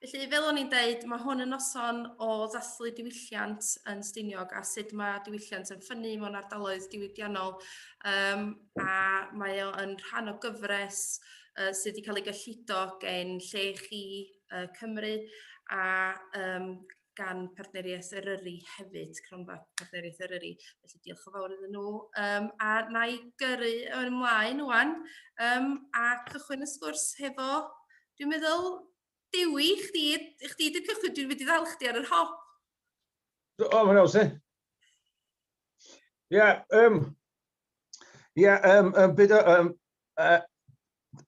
Felly, fel o'n i'n deud, mae hwn yn noson o ddathlu diwylliant yn Stiniog a sut mae diwylliant yn ffynnu mewn ardaloedd diwydiannol. A mae o yn rhan o gyfres sydd wedi cael ei gyllido gen Lle Chi Cymru a gan Partneriaeth Eryri hefyd, Cronfa Partneriaeth Eryri. Felly diolch yn fawr iddyn nhw. A na i gyrru ymlaen wan a cychwyn y sgwrs hefo, dwi'n meddwl, Dewi, chdi, chdi di'r cychwyn, dwi'n mynd i ddal chdi ar yr hop. O, mae'n iawn, si. Ie, ie, byd,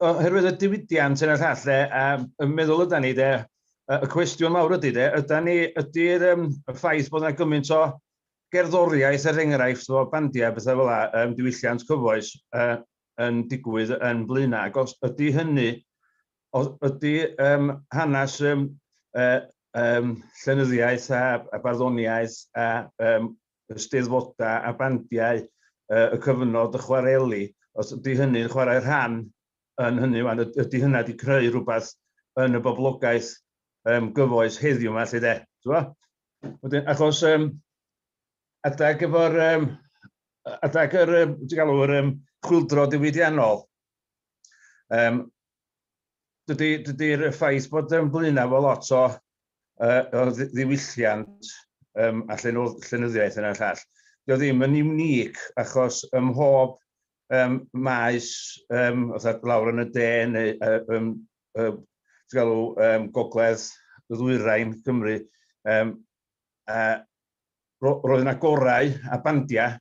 oherwydd y diwydiant yn y llall, de, yn meddwl yda ni, de, y cwestiwn mawr ydy, de, yda ni, ydy'r y ffaith bod yna gymaint o gerddoriaeth, er enghraifft, o bandiau, bethau fel yna, diwylliant cyfoes, yn digwydd yn Blaenau, ac os ydy hynny Os ydy hanes llenyddiaeth a barddoniaeth a steddfodau a bandiau y cyfnod y chwareli, os ydy hynny'n chwarae rhan yn hynny wan, ydy hynna wedi creu rhywbeth yn y boblogaeth gyfoes heddiw yma, lle de? Wedyn, achos adag efo'r adag yr, ti'n galw, yr chwyldro diwydiannol, dydy'r dydy ffaith bod yn Blaenau efo lot o ddiwylliant a llenyddiaeth yna llall, dio ddim yn unig achos ym mhob maes, fatha lawr yn y de neu ti'n galw, gogledd ddwyrain Cymru, roedd yna gorau a bandiau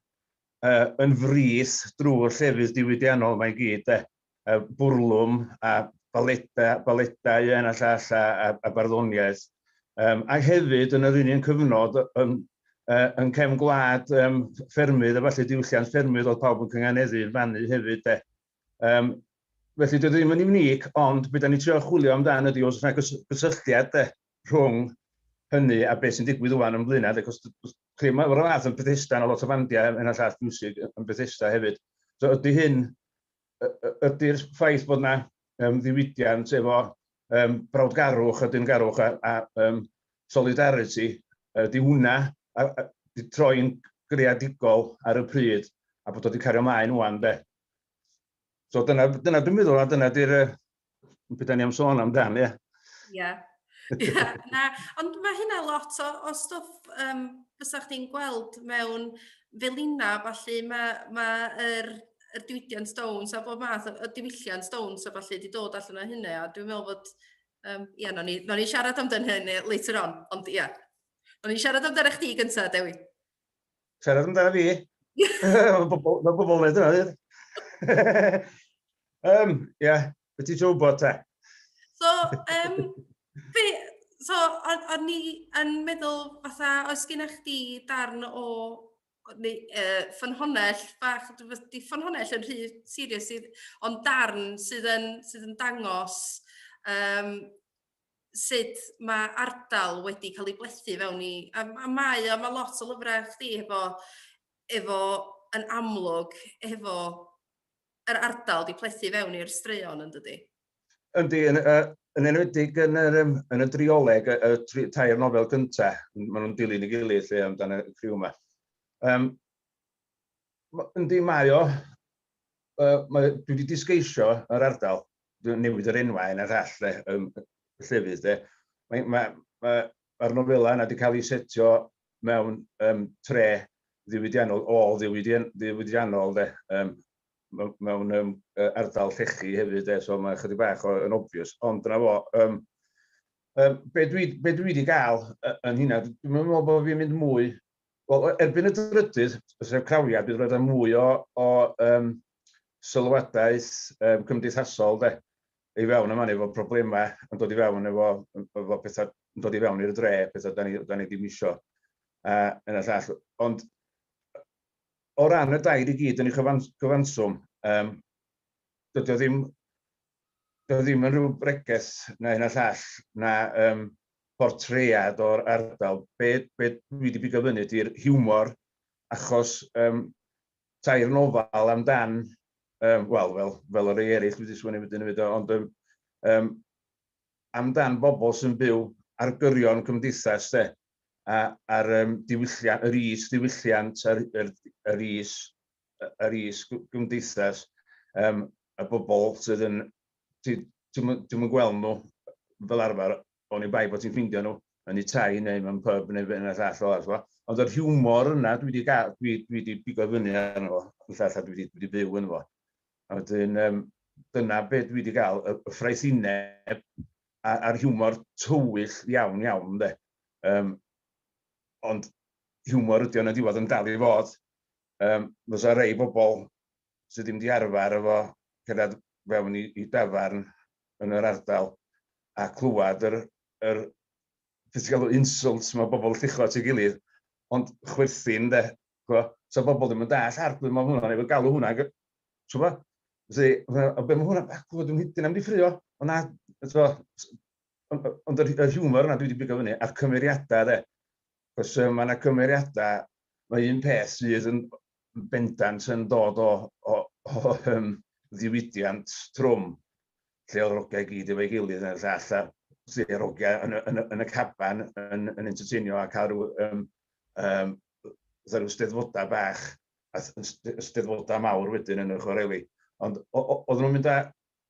yn frith drwy'r llefydd diwydiannol mae i gyd, de. Bwrlwm a baledau, baledau yn a llall a barddoniaeth. A hefyd yn yr un cyfnod yn cefn gwlad ffermydd a falle diwylliant ffermydd oedd pawb yn cynganeddu yn fannu hefyd. De. Felly dwi ddim yn unig, ond beth da ni trio chwilio amdan ydy os yna gysylltiad de, rhwng hynny a beth sy'n digwydd ŵan yn Blaenau, de, cos chi, mae'r fath yn Bethesda, yna lot o fandiau yn y llall miwsig yn Bethesda hefyd. So ydy hyn, ydy'r ffaith bod yna ddiwydiant efo brawdgarwch a dyngarwch a solidarity, ydy hwnna di troi'n greadigol ar y pryd a bod o wedi cario ymlaen ŵan, de. So dyna dwi'n meddwl, a dyna di'r beth da ni am sôn amdan, ie. Ie. Ie, na, ond mae hynna lot o stwff fysa chdi'n gweld mewn felina, falle mae yr diwydiant dawns a bob math o diwylliant dawns a falle wedi dod allan o hynny, a dwi'n meddwl fod, ie, nawn ni siarad amdan hynny later on, ond ie. Nawn ni siarad amdano chdi gyntaf, Dewi. Siarad amdano fi? Mae bobl, ma bobl yn yna, Ie, beth ti'n gwybod te? So, so o'n i yn meddwl, fatha, oes gennych chdi darn o neu, ffynhonnell bach, di ffynhonnell yn rhy serious, ond darn sydd yn dangos sut mae ardal wedi cael ei blethu fewn i. A mae lot o lyfrau chdi efo yn amlwg, efo yr ardal di plethu fewn i'r straeon, yn dydy? Yndi, yn enwedig yn y drioleg, y tair nofel gyntaf, maen nhw'n dilyn ei gilydd lle amdan y criw yma. Yndi, mae o, dwi wedi disgeisio yr ardal, dwi'n newid yr enwau yn y llall, de, llefydd, de. Mae'r ma nofela yna wedi cael ei setio mewn tre ddiwydiannol, ôl ddiwydiannol, de, mewn ardal llechi hefyd, de, so mae chydig bach yn obvious, ond dyna fo. Be dwi wedi gael yn hynna, dwi'n meddwl bod fi'n mynd mwy, wel, erbyn y drydydd, sef Crawiad, bydd roedd mwy o sylwadaeth cymdeithasol, de, i fewn yma efo problemau yn dod i fewn efo pethau yn dod i fewn i'r dre, pethau da ni ddim isio, yn y llall. Ond o ran y dair i gyd yn ei cyfanswm, dydy o ddim yn rhyw bregeth na hyn a llall, na portread o'r ardal. Be dwi wedi bigo fyny ydy'r hiwmor, achos tair nofel amdan, wel, fel y rei eraill dwi wedi sgwennu wedyn hefyd, ond amdan bobl sy'n byw ar gyrion cymdeithas, de, a, a'r diwylliant, yr is ddiwylliant, yr is gymdeithas, y bobl sydd yn, ti'n gweld nhw fel arfer, oni bai bod ti'n ffeindio nhw yn eu tai neu mewn pub neu yn y llall o arall. Ond yr hiwmor yna dwi wedi gael, dwi wedi bigo fyny arno fo, y llall a dwi wedi byw yn fo. A wedyn, dyna beth dwi wedi gael, y ffraethineb a'r hiwmor tywyll iawn iawn, de. Ond hiwmor ydy o'n y diwedd yn dal i fod. Fysa rei bobl sydd ddim di arfer efo cerdded fewn i dafarn yn yr ardal a clywed yr beth ti'n galw insults mae bobl lluchio at ei gilydd, ond chwerthin, de. So bobl ddim yn dall arglwydd, mae hwnna'n efo galw hwnna. Ti'n gwybod? Felly, o be mae hwnna, glwyd dwi'n hydyn am di ffrio. Ond na, ond yr hiwmor yna dwi wedi bigo fyny, a'r cymeriadau, de. Cos mae yna cymeriadau, mae un peth sydd yn bendant yn dod o ddiwydiant trwm, lle oedd rogiau gyd efo'i gilydd yn y llall, a lle rogiau yn y caban yn entertainio a cael rhyw steddfodau bach, a steddfodau mawr wedyn yn y chwareli. Ond oedden nhw'n mynd â,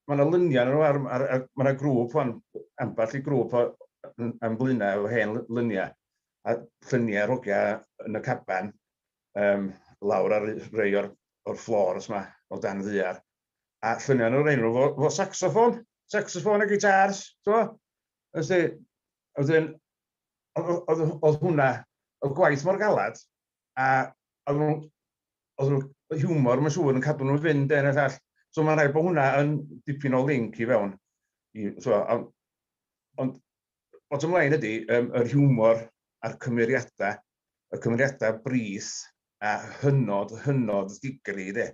mae yna luniau nhw, mae yna grŵp wan, ambell i grŵp am Blaenau o hen luniau, a lluniau rogiau yn y caban, lawr ar rei o'r floors yma, o dan ddaear. A lluniau nhw'n rhain nhw fo saxophone a gitars, ti'n Wedyn, oedd hwnna, oedd gwaith mor galad, a oedd nhw, hiwmor, mae'n siŵr, yn cadw nhw fynd yn y llall. So mae'n rhaid bod hwnna yn dipyn o link i fewn. So, ond bottom line ydy, yr hiwmor a'r cymeriadau, y cymeriadau brith a hynod, hynod digri, de.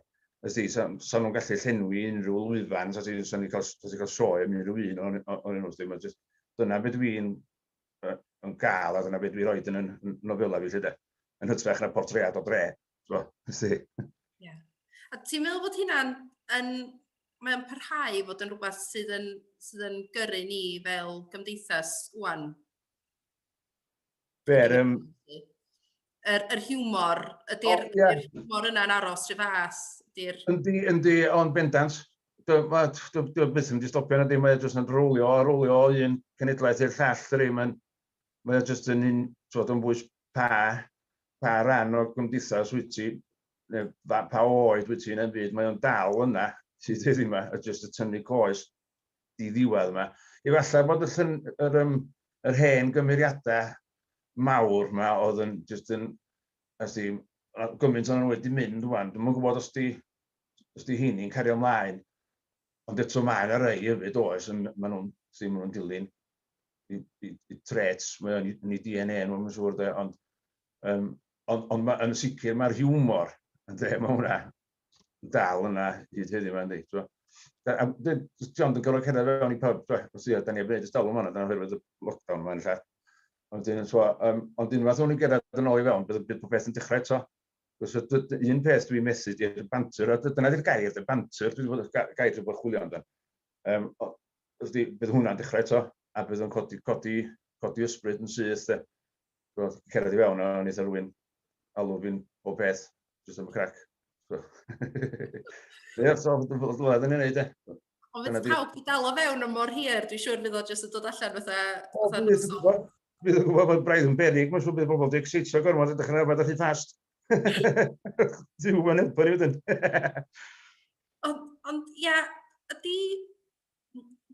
Ysti, sa nhw'n gallu llenwi unrhyw lwyfan, sa ti'n sa cael, sa ti cael sioe am unrhyw un o'n nhw. Sti, just, dyna beth dwi'n yn gael a dyna beth dwi'n roed yn y nofela fi, lle de. Yn hytrach na portread o dre. So, ysti. Yeah. A ti'n meddwl bod hynna'n yn, mae'n parhau fod yn rhywbeth sydd yn gyrru ni fel gymdeithas wan? Ber, Yr hiwmor, ydy'r oh, yeah. Hiwmor yna'n aros rhy fas? Ydy'r. Yndi, ond bendant. Dwi byth yn mynd i stopio na dim, mae jyst yn rowlio a rowlio o un cenedlaeth i'r llall, dydi, mae o jyst yn un, twod, yn bwys pa ran o gymdeithas wyt ti, neu pa oed wyt ti yn y byd, mae o'n dal yna, sydd ddim yma, a jyst y tynnu coes di ddiwedd yma. Efallai bod y, llyn, yr, um, yr hen gymeriadau mawr yma oedd yn jyst yn, as di, gymaint o'n nhw wedi mynd wan, dwi'm yn gwybod os di hynny'n cario ymlaen, ond eto mae yna rei hefyd oes, yn, maen nhw'n ma nhw'n dilyn i traits, mae o'n yn ei DNA nhw, mae'n siŵr, de, ond ma, yn sicr mae'r hiwmor, ynde, mae hwnna dal yna hyd heddiw yma, yndi. Ti ond yn gorfod cerdded fewn i pub, dwi, os da ni heb wneud ers talwm yma, dyna oherwydd y lockdown yma'n lle. Ond un, so, ond unwaith o'n i'n gerdded yn ôl i fewn, bydd popeth yn dechrau eto. Cos un peth dwi'n methu di'r banter, a dyna di'r gair, y banter, dwi wedi bod gair dwi'n bod chwilio amdan. Bydd hwnna'n dechrau eto, a bydd o'n codi ysbryd yn syth, de. So, cerdded i fewn, a wneith rhywun alw fi'n bob peth, jyst am y crac. So, ie, so, dylai ni'n neud, e. Ond fydd pawb wedi dal o fewn am mor hir, dwi'n siŵr fydd o jyst yn dod allan fatha. O, fatha fydd yn gwybod. Fydd yn gwybod bod braidd yn berig, mae'n siŵr bydd bobl wedi excitio gormod a dechrau yfed rhy fast. Dwi'n gwybod helpu ni wedyn. Ond ia, ydy...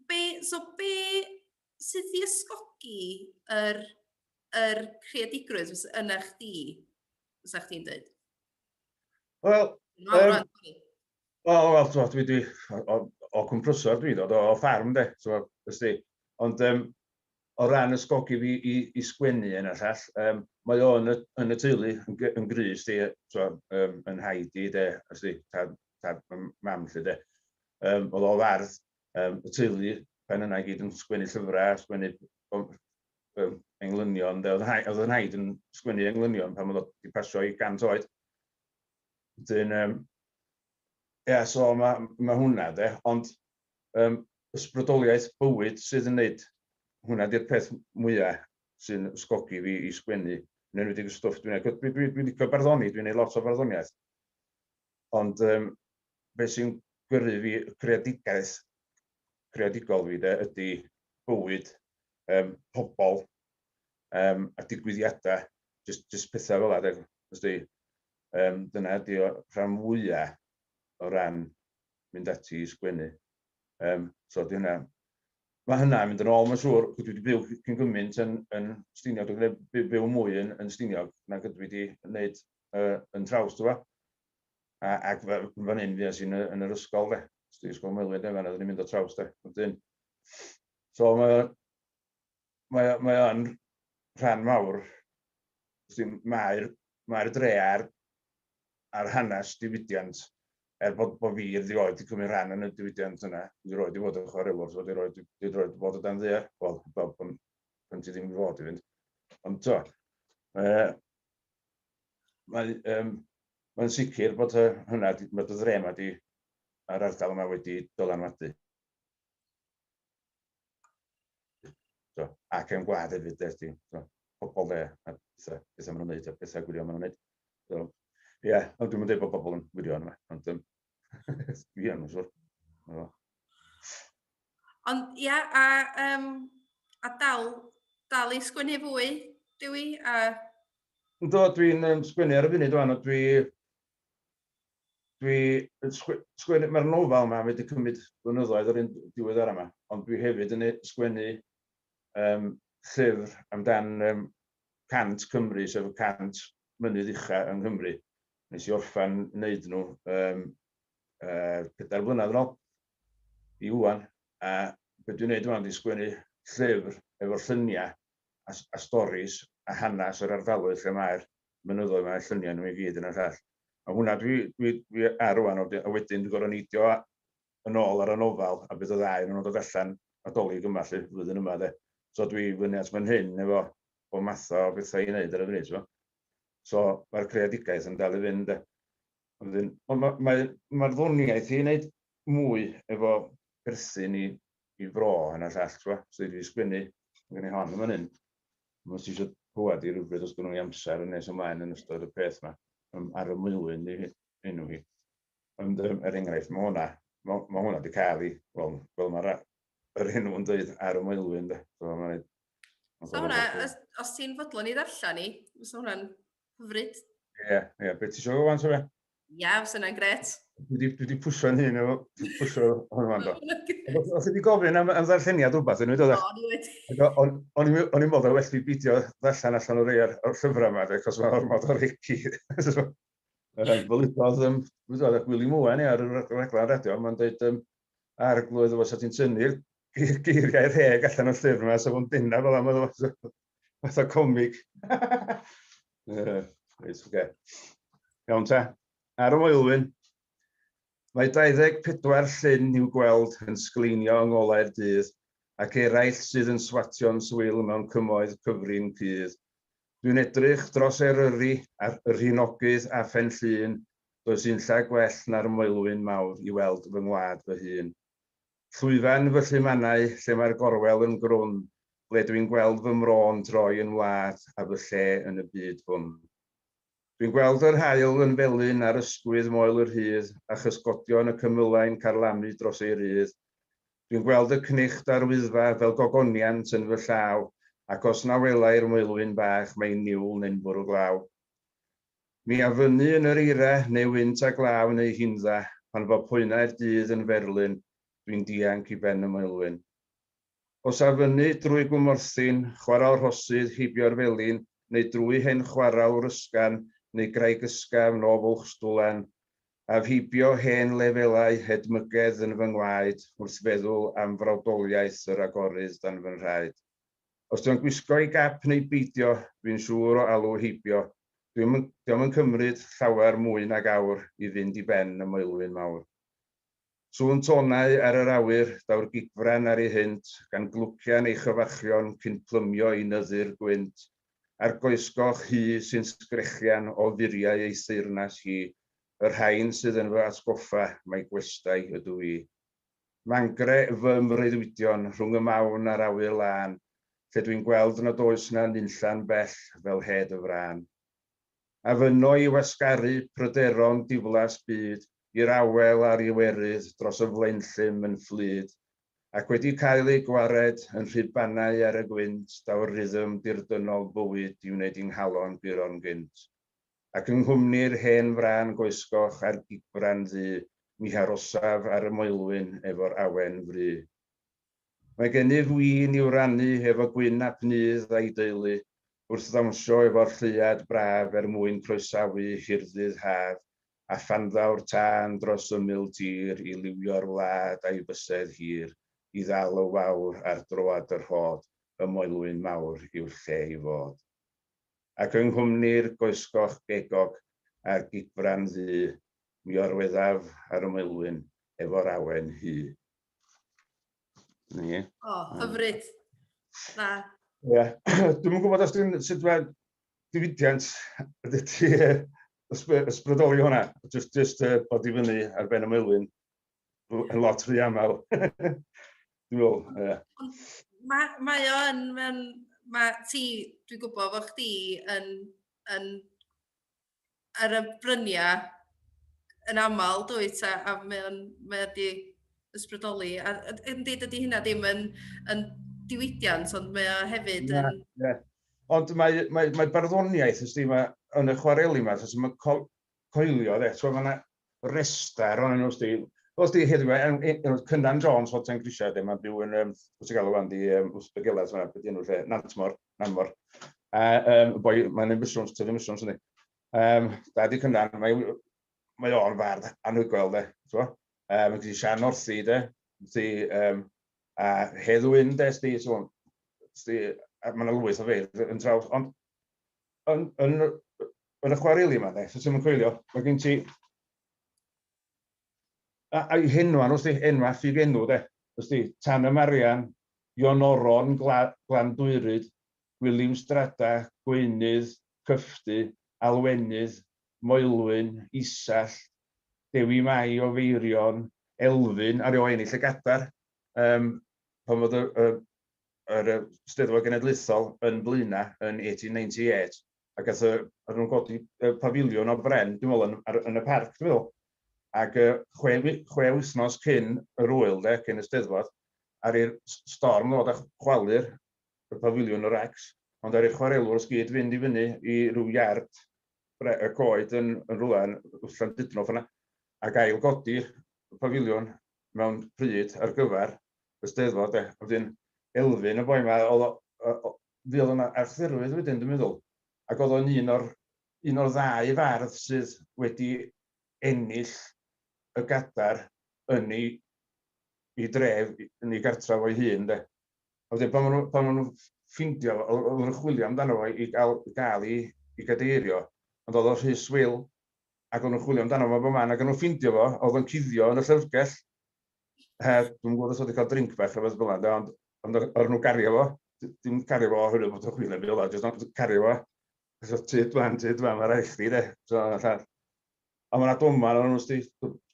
Be, so be sydd i ysgogi yr creadigrwydd yna chdi, fysa chdi'n dweud? Wel, wel, wel, dwi o Cwmprysor dwi ddod o ffarm, de, so, ysdi. Ond o ran ysgogi fi i sgwennu yn y llall, mae o yn y teulu yn grys di, so, yn nhaid i, de, ysdi, tad mam, lle, de. Oedd o fardd, y teulu pen yna i gyd yn sgwennu llyfrau, sgwennu englynion, de. Oedd yn nhaid yn sgwennu englynion pan oedd o wedi pasio i 100 oed. Wedyn, ie, so mae ma hwnna, de, ond ysbrydoliaeth bywyd sydd yn neud. Hwnna di'r peth mwyaf sy'n ysgogi fi i sgwennu, yn enwedig y stwff dwi'n neud. Dwi, dwi, dwi'n licio barddoni, dwi'n neud lot o farddoniaeth. Ond beth sy'n gyrru fi, creadigaeth creadigol fi de, ydy bywyd, pobl a digwyddiadau, just pethau fel 'na. De. Dyna ydy o rhan fwyaf o ran mynd ati i sgwennu. So di hynna, mae hynna'n mynd yn ôl, mae'n siŵr, dwi wedi byw cyn gymaint yn Stiniog, dwi wedi byw mwy yn Stiniog nag ydw i wedi gwneud yn Traws, ti'n A, ac fan hyn fues i yn yr ysgol, de. Ysgol Moelwyn, de, fan oeddwn i'n mynd o Traws, de. Wedyn, so mae o'n rhan mawr, mae'r dre a'r hanes diwydiant, er bod fi erioed wedi cymryd rhan yn y diwydiant yna, dwi erioed wedi bod yn chwarelwr, so dwi erioed wedi bod o dan ddaear, wel, pan ti ddim i fod i fynd. Ond to, mae'n sicr bod hynna, mae dy dre yma di, a'r ardal yma wedi dylanwadu. So, ac yn gwlad hefyd, de, ti, so, pobl de, a pethau maen nhw'n neud, a pethau gwirion maen nhw'n neud. So, ie, yeah, ond dwi'n dweud bod bobl yn wirion yma, ond dwi yn, siŵr. Ond ia, a dal i sgwennu fwy, Dewi, a... Yndw, dwi'n sgwennu ar y funud wan, ond dwi sgwennu, mae'r nofel yma wedi cymryd blynyddoedd yr un diweddar yma, ond dwi hefyd yn sgwennu llyfr amdan 100 Cymru, sef 100 mynydd ucha yng Nghymru. Nes i orffan wneud nhw 4 blynedd yn ôl i wan. A beth dwi'n neud wan, di sgwennu llyfr efo'r lluniau a storis a hanes yr ardaloedd lle mae'r mynyddoedd, mae'r lluniau nhw i gyd yn y llall. A hwnna dwi ar rwan, a wedyn dwi'n gorfod neidio yn ôl ar y nofel, a bydd y ddau yn dod allan Nadolig yma, lle, flwyddyn yma, de. So dwi fyny at fan hyn efo bob math o bethau i wneud ar y funud, so. So mae'r creadigaeth yn dal i fynd, de. Ond mae'r ma ddoniaeth i wneud mwy efo perthyn i fro hyn a llall, ti'n So dwi sgwennu, mae gen i hon yn fan hyn. Mae ti eisiau clywed i rhywbryd os gynnu ni amser yn nes ymlaen yn ystod y peth yma. Ar y Moelwyn i enw hi. Ond er enghraifft, mae hwnna wedi cael ei, wel, fel mae'r yr enw yn dweud, ar y Moelwyn, de. So, mae'n So hwnna, os ti'n fodlon i ddarllen i, fysa hwnna'n hyfryd. Ie, beth ti eisiau rwan, Sofia? Ia, fysa hwnna'n gret. Dwi wedi pwsio'n hun efo, pwsio hwn fan do. Os wedi gofyn am ddarlleniad rhywbeth, yn dod. O, ni wedi. O'n i'n meddwl well fi beidio ddarllen allan o rei o'r llyfrau yma, achos mae'n ormod o regi. Fel udodd William Owen ar y rhaglen radio, mae'n dweud, "Arglwydd, os ti'n tynnu'r geiriau rheg allan o'r llyfr yma, so fo'n dynna fel am fath o comic." Reit, oce. Iawn ta. Ar y Moelwyn. Mae 24 llyn i'w gweld yn sgleinio yng ngolau'r dydd, ac eraill sydd yn swatio'n swil mewn cymoedd cyfrin cudd. Dwi'n edrych dros Eryri ar y Rhinogydd a Phen Llŷn, does unlla gwell na'r Moelwyn mawr i weld fy ngwlad fy hun. Llwyfan fy llumannau lle mae'r gorwel yn grwn, ble dwi'n gweld fy mro'n troi yn wlad a fy lle yn y byd hwn. Dwi'n gweld yr haul yn felyn ar ysgwydd Moel yr Hydd a chysgodion y cymylau'n carlamu dros ei rydd. Dwi'n gweld y cnicht a'r Wyddfa fel gogoniant yn fy llaw, ac os na welai'r Moelwyn bach mae'n niwl neu'n bwrw glaw. Mi a fyny yn yr eira neu wynt a glaw neu hindda, pan fo poenau'r dydd yn ferlyn, dwi'n dianc i ben y Moelwyn. Os a fyny drwy Gwmorthin, chwarael Rhosydd, heibio'r Felin, neu drwy hen chwarael Rysgan, neu Graig Ysgafn o Fwlchstwlan, a heibio hen lefelau edmygedd yn fy ngwaed wrth feddwl am frawdoliaeth yr agorydd dan fy nhraed. Os dwi'n gwisgo ei gap neu beidio, dwi'n siŵr o alw heibio. Dwi'n yn cymryd llawer mwy nag awr i fynd i ben y Moelwyn mawr. Sŵn tonau ar yr awyr, daw'r gigfran ar ei hynt, gan glwcian ei chyfachion cyn plymio i nyddu'r gwynt, a'r goesgoch hu sy'n sgrechian o furiau ei theyrnas hi, y rhain sydd yn fy atgoffa mai gwestai ydw i. Mangre fy mreuddwydion rhwng y mawn a'r awyr lân, lle dwi'n gweld nad oes 'na nunlla'n bell fel hed y frân. A fynno i wasgaru pryderon diflas byd i'r awel a'r Iwerydd dros y flaenllym yn fflyd, ac wedi cael eu gwared yn rhubanau ar y gwynt, daw'r rhythm dirdynnol bywyd i wneud i 'nghalon guro'n gynt. Ac yng nghwmni'r hen frân goesgoch a'r gigfran ddu, mi harosaf ar y moelwyn efo'r awen fru. Mae gennyf win i'w rannu efo Gwyn ap Nudd a'i deulu, wrth ddawnsio efo'r lleuad braf er mwyn croesawu hirddydd haf, a phan ddaw'r tân dros ymyl tir i liwio'r wlad a'i bysedd hir i ddal y wawr ar droad y rhod, y moelwyn mawr yw'r lle i fod. Ac yng nghwmni'r goesgoch gegog a'r gigfran ddu, mi orweddaf ar y moelwyn efo'r awen hu. Ni. O, oh, hyfryd. Na. Ie. Yeah. Dwi'm yn gwybod os dwi'n sut mae diwydiant ydy ti ysbrydoli hwnna. Just bod i fyny ar ben y moelwyn yn lot rhy aml. Dwi'n meddwl, ie. Yeah. Mae, mae o yn, mae'n, mae ti, dwi'n gwybod fod chdi yn ar y bryniau yn aml, dwyt, a mae o'n, mae o di ysbrydoli. A yndi, dydy hynna ddim yn diwydiant, ond mae o hefyd yn. Yeah. Ond mae barddoniaeth, ysdi, mae yn y chwareli yma, so mae coelio, de, so mae yna restar o'n nhw, ysdi. Os di heddiw, Cynan Jones, o Ten Grisiau, de, mae'n byw yn, wrth i galw fan, di, wrth y gilydd, fan'na, beth enw lle, Nantmor, Nanmor. A boi, mae'n un mushrooms, tyfu mushrooms, yndi. Dad i Cynan, mae o'n fardd anhygoel, de, ti'n Mae gen i Sian Northy, de, ti, a Hedd Wyn, de, sti, so, sti, a mae yna lwyth o feirdd yn traws, ond yn y chwareli yma, de, so ti'n mynd coelio, mae gen ti a henwa nhw, sti, enwa ffug enw, de, sti, Tan y Marian, Ionoron, Glan Dwyryd, Gwilym Strada, Gweunydd, Cyffdu, Alwenydd, Moelwyn, Isall, Dewi Mai o Feirion, Elfyn, ar ôl ennill y gadar, pan oedd yr Steddfod Genedlaethol yn Blaenau yn 1898, a gath y, nhw'n godi pafiliwn o bren, dwi'n meddwl, yn y parc, dwi'n meddwl. Ac 6 wythnos cyn yr wyl, de, cyn y Steddfod, ar i'r storm ddod a chwalu'r y pafiliwn o racs, ond ar i'r chwarelwr gyd fynd i fyny i ryw iard y coed yn rhywle yn wrth Llandudno fyna, ac ail godi'r pafiliwn mewn pryd ar gyfer y Steddfod, de. A wedyn Elfyn, y boi yma, oedd fuodd o'n archdderwydd wedyn, dwi'n meddwl. Ac oedd o'n un o'r ddau fardd sydd wedi ennill y gadar yn ei dref, yn ei gartref o'i hun, de. A wedyn, pan maen nhw ffindio, oedd nhw'n chwilio amdano fo i gael i gadeirio, ond oedd o'n rhy swil, ac oedd nhw'n chwilio amdano fo bob man, ac o'n nhw'n ffindio fo, oedd o'n cuddio yn y llyfrgell. Dwi'n gwybod os oedd wedi cael drink bach o beth fel yna, ond oedd nhw'n gario fo. Dim cario fo oherwydd bod o'n chwilio am fel jyst cario fo. So, tyd fan, tyd fan, mae rhaid chdi, de. So, llall. A mae yna doman o'n nhw, sti,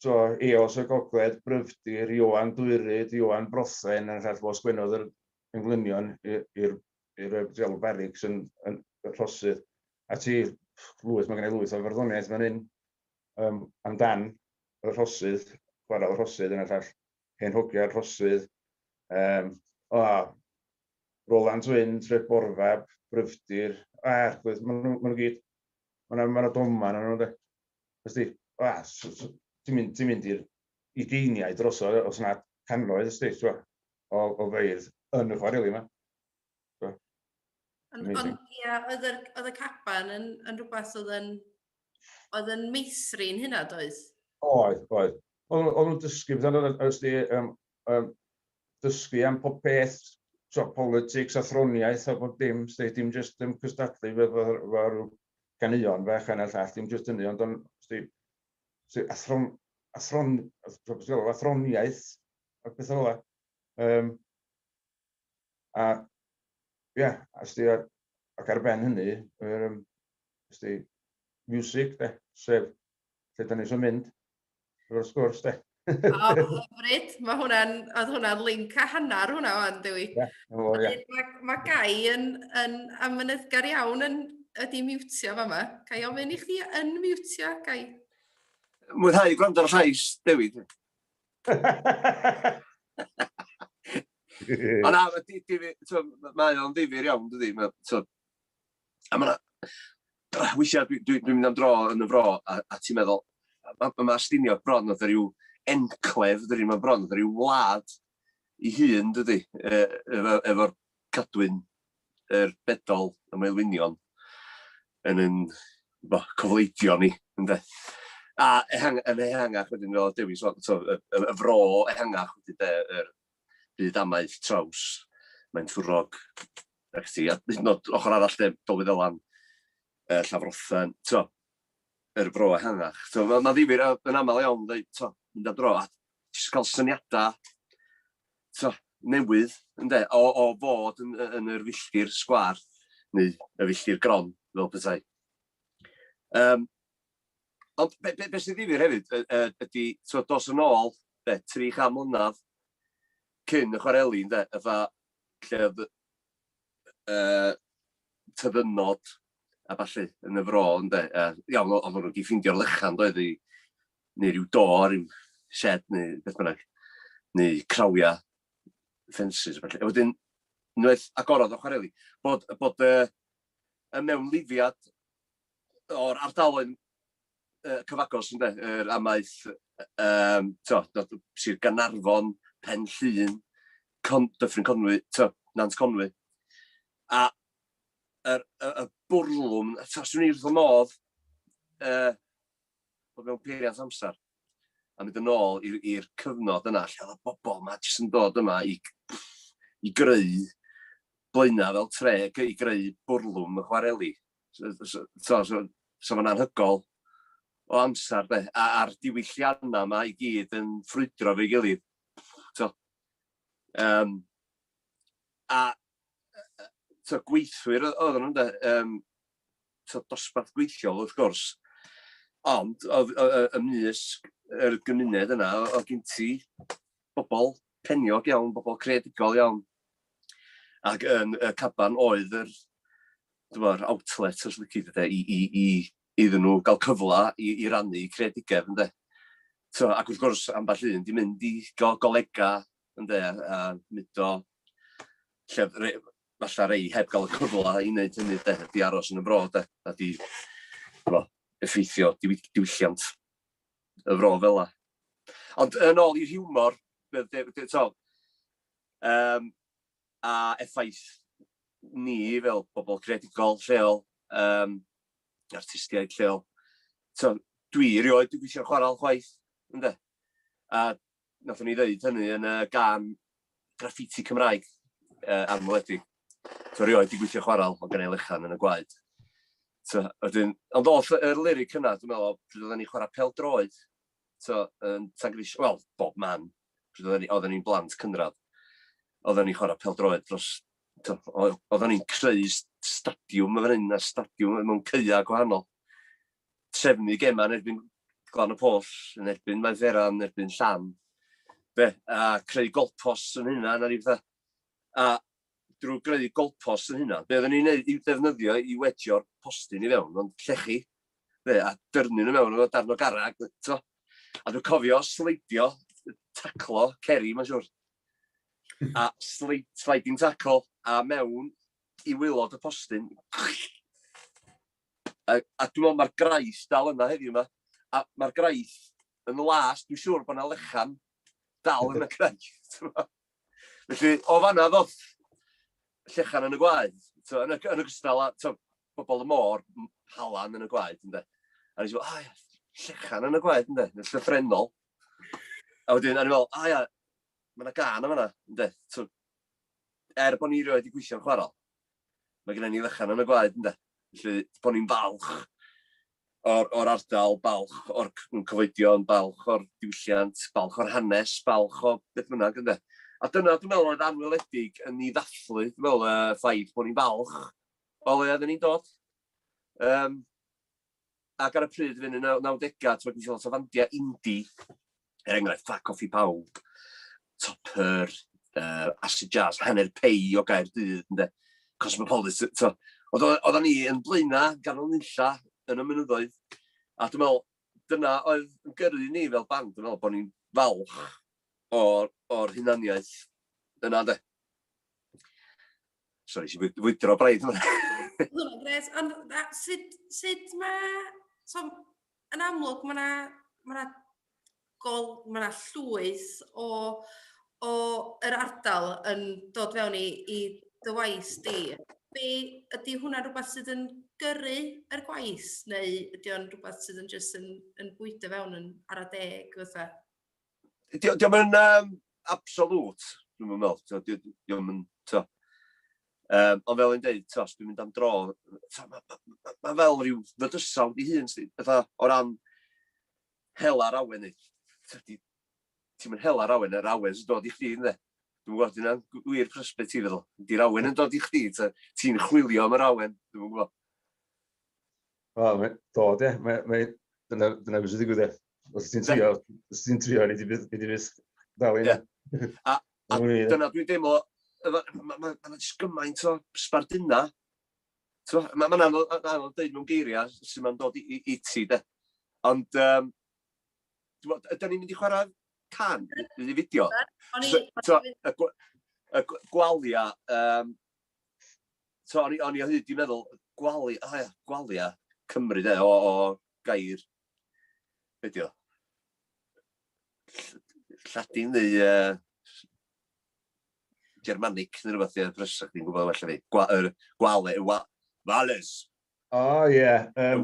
so, Eos y Gogledd, Bryfdir, Ioan Dwyryd, Ioan Brothen, a'r llall fo sgwennodd yr englynion i'r Gel Barracks yn Rhosydd. A ti, lwyth, mae gen i lwyth o farddoniaeth fan hyn amdan y Rhosydd, chwarael y Rhosydd yn y llall, hen hogia'r Rhosydd. O, Roland Wyn, Treborfab, Bryfdir, a, maen nhw gyd, maen nhw ma doman yn nhw, de. Ysdi, a, so, ti'n mynd i'r ugeiniau drosodd, os yna cannoedd, ysdi, o feirdd yn y chwareli yma. Ond ia, oedd y caban yn rhywbeth oedd yn meithrin hynna, doedd? Oedd, oedd. Oedd nhw'n dysgu, ysdi, dysgu am pob peth, so, politics, athroniaeth a bob dim, ysdi, dim just cystadlu efo rhyw ganeuon fach yna llall, dim just hynny, ond ysdi, athroniaeth a beth fel yna. A ia, yeah, ysdi, ac ar ben hynny, ysdi, music, de, sef lle da ni eisiau mynd, efo'r sgwrs, de. O, hyfryd. Mae hwnna'n, oedd hwnna'n link a hannar hwnna wan, Dewi. Ie, o, ie. Mae Gai yn amyneddgar iawn yn ydi miwtio fama. Gai ofyn i chdi yn miwtio, Gai? Mwynhau gwrando ar y llais, Dewi. O na, mae o'n ddifyr iawn, dydi? A mae weithiau dwi mynd am dro yn y fro a ti'n meddwl, mae ma Stiniog bron oedd rhyw enclef, dydi? Mae bron oedd rhyw wlad i hun, dydi? Efo'r cadwyn, yr bedol, y Moelwynion, yn bo, cofleidio ni, ynde? A yn ehangach wedyn, fel Dewi sôn, so, y fro ehangach wedyn, de, yr byd amaeth traws, Maentwrog, ac ti, a hyd yn oed ochr arall de, Dolwyddelan, Llanfrothen, to, yr fro ehangach. So, mae'n ma ddifyr yn aml iawn, dweud, to, mynd am dro, a jyst cael syniadau to, newydd, ynde, o fod yn yr filltir sgwâr, neu y filltir gron, fel petai. Ond be sy'n ddifyr hefyd ydy, to, dos yn ôl, be, 300 mlynedd cyn y chwareli, ynde, fatha lle oedd tyddynnod a ballu yn y fro, ynde. Iawn, oedden nhw wedi ffeindio'r lechan, doedd, neu rhyw do, rhyw shed, neu beth bynnag, neu crawia, fences, a ballu. A wedyn, unwaith agorodd o chwareli, bod y mewnlifiad o'r ardaloedd cyfagos, ynde, yr amaeth, to, Sir Gaernarfon, Pen Llŷn, Dyffryn Conwy, to, Nant Conwy. A y bwrlwm, to, swn i wrth fy modd bod mewn peiriant amser a mynd yn ôl i'r cyfnod yna lle oedd y bobl yma jyst yn dod yma i greu Blaenau fel tre, i greu bwrlwm y chwareli. So mae'n anhygoel o amser, de. A'r diwylliannau yma i gyd yn ffrwydro fe'i gilydd. So, a to, gweithwyr oedden nhw'n de, to, dosbarth gweithiol wrth gwrs, ond oedd ymysg yr gymuned yna, oedd gen ti bobl peniog iawn, bobl creadigol iawn, ac yn y caban oedd yr outlet, os lici di, i iddyn nhw gael cyfle i rannu creadigedd, ynde. So, ac wrth gwrs, ambell un di mynd i golega, ynde, a mudo, lle falle rei heb gael y cyfle i wneud hynny, de, di aros yn y fro, de, a di effeithio diwylliant y fro fel la. Ond yn ôl i'r hiwmor, a effaith ni fel bobl creadigol lleol, artistiaid lleol. So, dwi erioed wedi gweithio'n chwaral chwaith, ynde? A nathon ni ddeud hynny yn y gan graffiti Cymraeg Anweledig. So, erioed wedi gweithio chwaral, ond gen i lechan yn y gwaed. So, wedyn, ond oedd yr lyric yna, dwi'n meddwl, pryd oedden ni chwarae pêl-droed, so, yn Tangris, wel, bob man, pryd oedden ni'n blant cynradd, oedden ni'n chwarae pêl-droed dros, oedden ni'n creu stadiwm yn fan hyn a stadiwm mewn caeau gwahanol. Trefnu gemau yn erbyn Glan y Pwll, yn erbyn Maenferan, yn erbyn Llan, be, a creu goalposts yn hynna, a ryw fatha. A drwy greu goalposts yn hynna, be oedden ni'n neud i'w defnyddio i wedio'r postyn i fewn, ond llechi, be, a dyrnu nhw mewn efo darn o garreg, to. A dwi'n cofio sleidio, taclo Ceri, mae'n siŵr. A sliding tackle, a mewn i waelod y postyn. A dwi'n meddwl mae'r graith dal yna heddiw yma. A mae'r graith yn las, dwi'n siŵr bod yna lechan dal yn y graith. Felly, o fanna ddoth llechan yn y gwaed. So, yn ogystal â to, bobl y môr, halan yn y gwaed, ynde. A nes i fel, ia, llechan yn y gwaed, ynde, yn llythrennol. A wedyn, a ni'n meddwl, ia, mae yna gân am yna, ynde. So, er bod ni rioed wedi gweithio'n chwaral, mae gennym ni lechan yn y gwaed, ynde. Felly, bod ni'n falch o'r ardal, balch o'r cyfoedion, balch o'r diwylliant, balch o'r hanes, balch o beth bynnag, ynde. A dyna, dwi'n meddwl, oedd Anweledig yn ei ddathlu, dwi'n meddwl, y ffaith bod ni'n falch o le oedden ni'n dod. Ac ar y pryd, fyny 90au, ti'n gweithio lot o fandiau indie. Er enghraifft, Ffa Coffi Pawb, Topper, Acid Jazz, Hanner Pei o Gaerdydd, ynde, Cosmopolitan, to. Oedden ni yn Blaenau, ganol nunlla, yn y mynyddoedd. A dwi'n meddwl, dyna oedd yn gyrru ni fel band, dwi'n meddwl bod ni'n falch o'r hunaniaeth yna, de. Sorry, si fwydro braidd. Hwnna'n gret. Ond sut mae... So, yn amlwg, mae yna ma gol, mae yna llwyth o yr ardal yn dod fewn i dy waith di. Be, ydy hwnna rhywbeth sydd yn gyrru yr gwaith, neu ydy o'n rhywbeth sydd yn just yn bwydo fewn yn ara deg, fatha? Dio'm yn absolute, dwi'n meddwl. Dio'm yn, to. Ond fel i'n dweud, os dwi'n mynd am dro, ma fel rhyw fydysawd i hun, fatha, o ran hela'r awen ni. Ti'n mynd hela'r awen, yr awen sy'n dod i chdi, ynddo? Dwi'n gwybod, dyna'n wir prysbeth ti'n feddwl. Di'r awen yn dod i chdi, ti'n chwilio am yr awen, dwi'n gwybod. Wel, mae dod, ie. Dyna beth sy'n digwydd, ie. Os ti'n trio, os ti'n trio, ni di byth dal i. A dyna dwi'n deimlo, mae yna jyst gymaint o sbarduna. Mae'n anodd dweud mewn geiriau sy'n ma'n dod i ti, de. Ond, ydyn ni'n mynd i chwarae can, i fideo? Y Gwalia, o'n i o hyd i meddwl, Gwalia, Gwalia, Cymru, de, o gair, be di o? Lladin neu Germanic neu rhywbeth, ie, brysach chdi'n gwybod well na fi. Gwale, Wales. O, ie.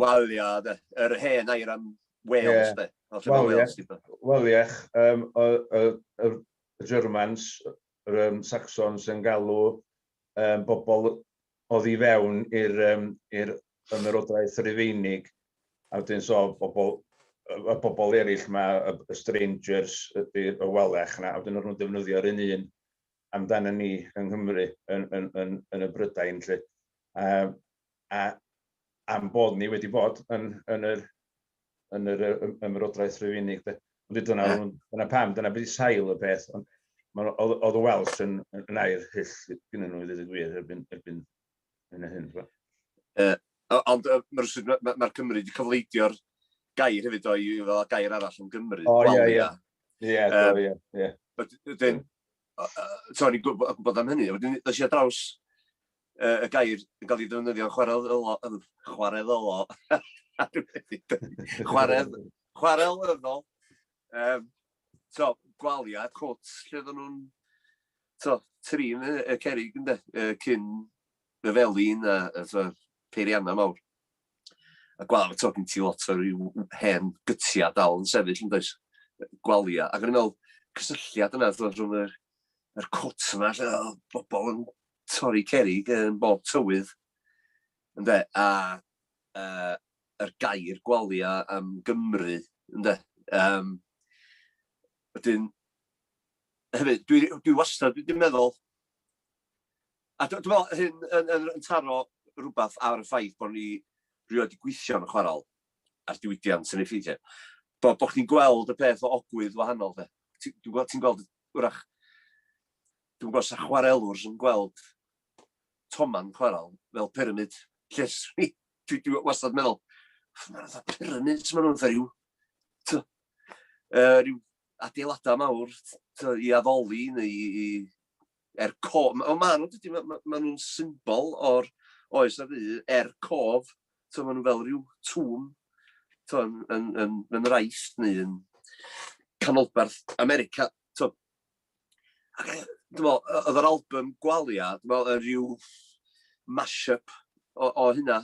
Walia, de. Yr hen air am Wales, de. Waliach, y Germans, yr Saxons yn galw bobl oddi fewn i'r ymerodraeth Rufeinig. A wedyn so bobl, y bobl eraill ma, y strangers, ydy'r y Walech yna, a wedyn oedden nhw'n defnyddio'r un amdano ni yng Nghymru, yn y Brydain, lle. A am bod ni wedi bod yn yr ymerodraeth Rufeinig. Ond dyna pam, dyna beth i sail y peth. Ond oedd y Welsh yn air hyll gyda nhw i ddweud y gwir erbyn hyn a hyn. Ond mae'r Cymru wedi cyfleidio'r gair hefyd o i fel gair arall am Gymru. O, ie, ie. Ie, ie. Wedyn, so o'n i'n gwybod am hynny. Wedyn, ddes i ar draws y gair yn cael ei ddefnyddio'n chwarelyddol. Chwarelyddol. So, Gwalia, cwt, lle oedden nhw'n trin y cerrig, ynde, cyn y felin a peiriannau mawr. A Gwalia, gen ti lot o ryw hen gytia dal yn sefyll, yn does? Gwalia. Ac o'n i'n meddwl, cysylltiad yna rhwng yr cwt yma, lle oedd bobl yn torri cerrig yn bob tywydd, ynde, a yr gair Gwalia am Gymru, ynde. Wedyn, hefyd, dwi wastad wedi meddwl, a dwi'n meddwl hyn yn taro rhywbeth ar y ffaith bod ni rioed wedi gweithio yn y chwarel a'r diwydiant yn effeithio. Bod chdi'n gweld y peth o ogwydd wahanol, de. Ti'n gweld, wrach, dwi'n gweld sa chwarelwrs yn gweld toman chwarel fel pyramid. Lle dwi wastad meddwl, mae'n fatha pyramids, maen nhw'n fatha rhyw adeiladau mawr i addoli neu i er cof. Maen nhw'n symbol o'r oes a fu er cof. Maen nhw fel rhyw tŵm yn yr Aifft neu yn canolbarth America. Ac dwi'n meddwl, oedd yr album Gwalia, dwi'n meddwl, yn rhyw mash-up o hynna.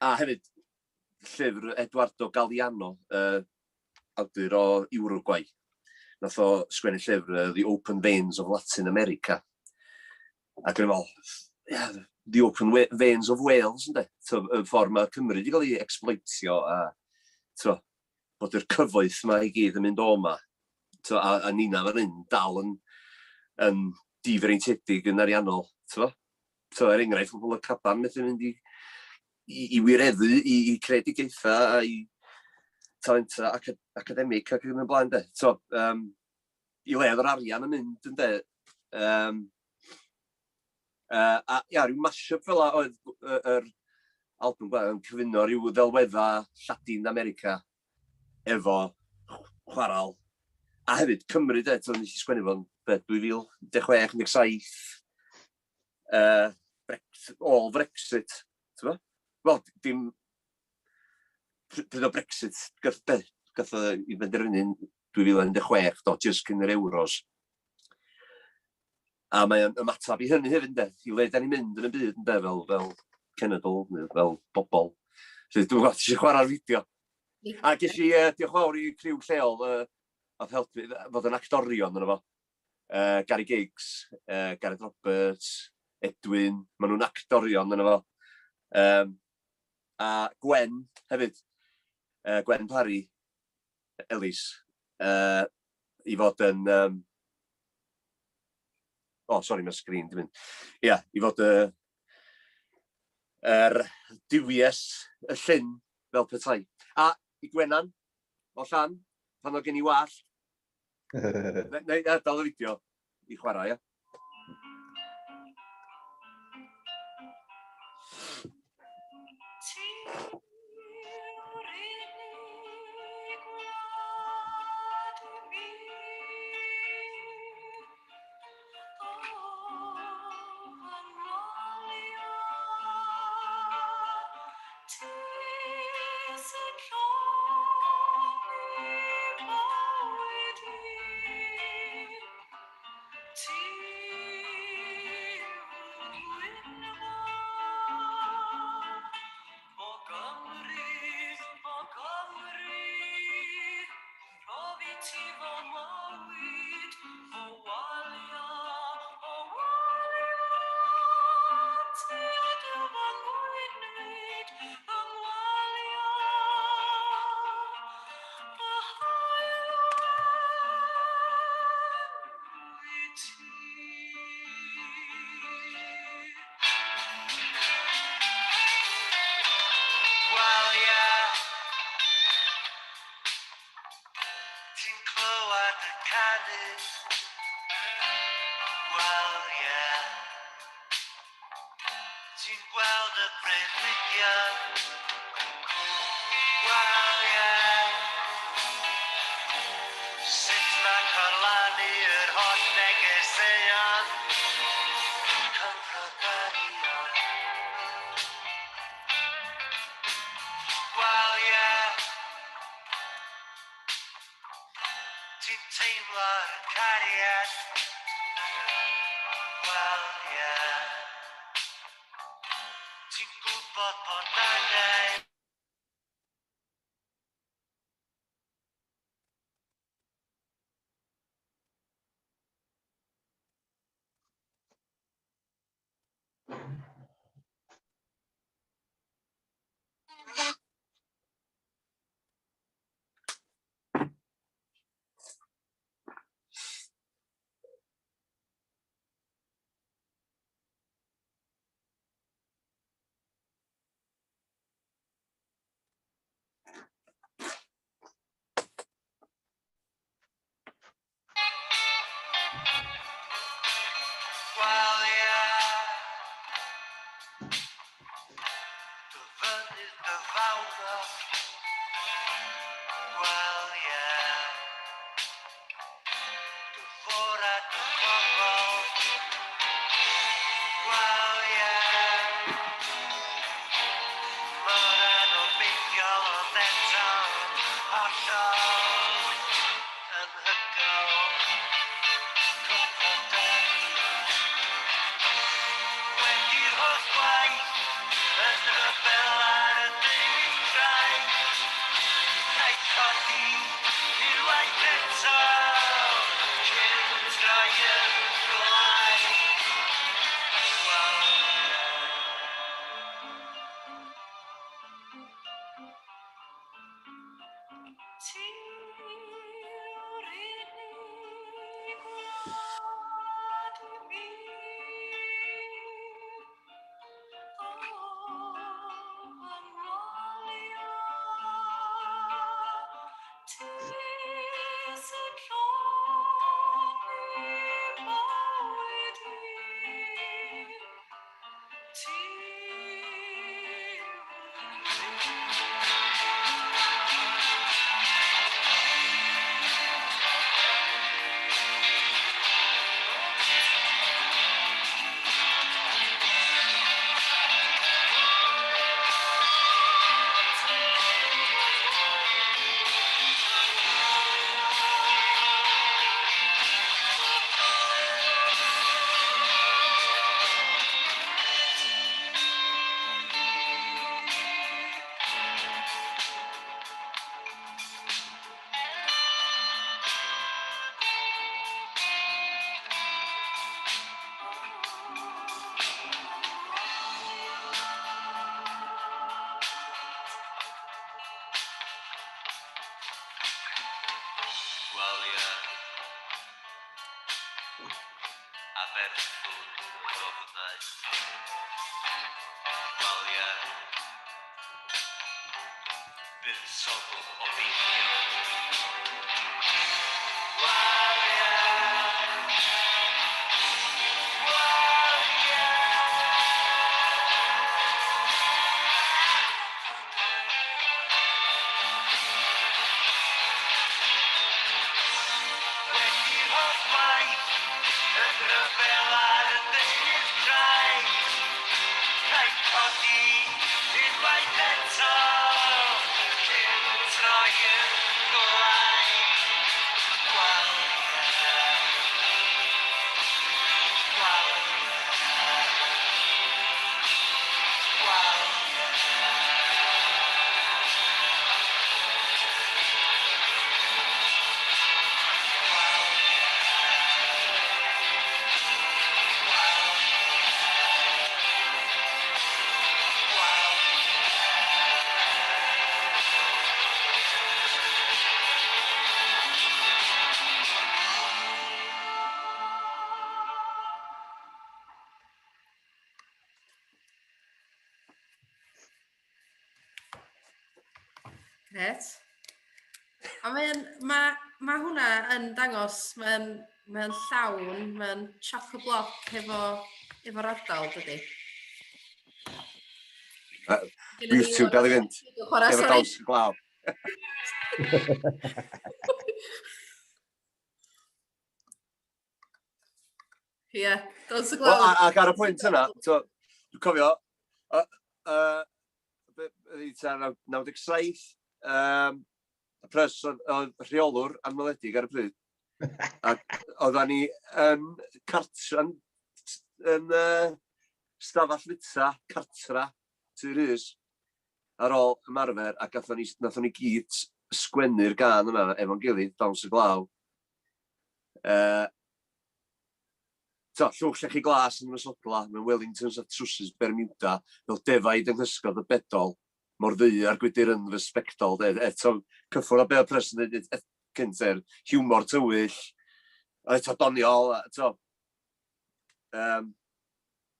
A hefyd, llyfr Eduardo Galeano, awdur o Uruguay. Nath o sgwennu llyfr The Open Veins of Latin America. Ac dwi'n meddwl, yeah, The Open Veins of Wales, ynddo? Y ffordd mae Cymru wedi cael ei exploitio a bod yr cyfoeth yma i gyd yn mynd o yma. A nina fan hyn dal yn difreintiedig yn ariannol. Er enghraifft, pobl y caban methu mynd i wireddu, i creadigaethau a i... talenta academic ac yn y blaen, de. So, i le oedd yr arian yn mynd, ynde. A ia, rhyw mashup fel oedd yr album yn cyfuno rhyw ddelwedda Lladin America efo chwaral. A hefyd Cymru, de, so nes i sgwennu fo'n 2016, 17, all Brexit, ti'n bo? Wel, dim, pryd o Brexit, gath o i benderfynu 2016, do, just cyn yr Euros. A mae'n ymateb i hynny hefyd, de, i le da ni'n mynd yn y byd, ynde, fel cenedl, neu fel bobl. So, dwi'n gwybod, ti eisiau chwarae'r fideo. A ges i, diolch fawr i criw lleol, oedd helpu fod yn actorion yno fo. Gary Giggs, Gareth Roberts, Edwin, maen nhw'n actorion yno fo. A Gwen hefyd, Gwen Parry, Ellis, i fod yn... Oh, sorry, mae sgrin di mynd. Ia, i fod yr duwies y llyn fel petai. A i Gwenan, o Llan, pan oedd gen i wallt. Neu adael y fideo i chwarae, ia. gofnau. Gwalia. Buddsoddwr obeithio. Gwalia. Gwalia. Wedi'r holl waith, y rhyfel ar y deunydd crai, rhaid codi unwaith eto, cyn troi yn glai. Gwalia. Gwalia. Gwalia. Gret. A mae'n, mae, ma hwnna yn dangos, mae'n mae llawn, mae'n chock-a-block efo, efo'r ardal, dydy. YouTube dal i fynd. Chwarae, Efo sori. dawns y glaw. Ie, dawns y Wel, glaw. ac ar y pwynt yna, so, dwi'n cofio, ydi tua 97, y Prys oedd rheolwr anweledig ar y pryd. Ac oeddan ni yn cartra, yn stafell fita cartra Tŷ Rhys ar ôl ymarfer, ac nathon ni gyd sgwennu'r gân yma efo'n gilydd, Dawns y Glaw. Llwch llechi glas yn ymosodla, mewn Wellingtons a trwsus Bermuda, fel defaid yng nghysgod y bedol, mor ddu a'r gwydr yn fy sbectol. De. Eto, cyffwrdd â be oedd Prys yn dweud cynt, er, hiwmor tywyll, a eto doniol, a eto,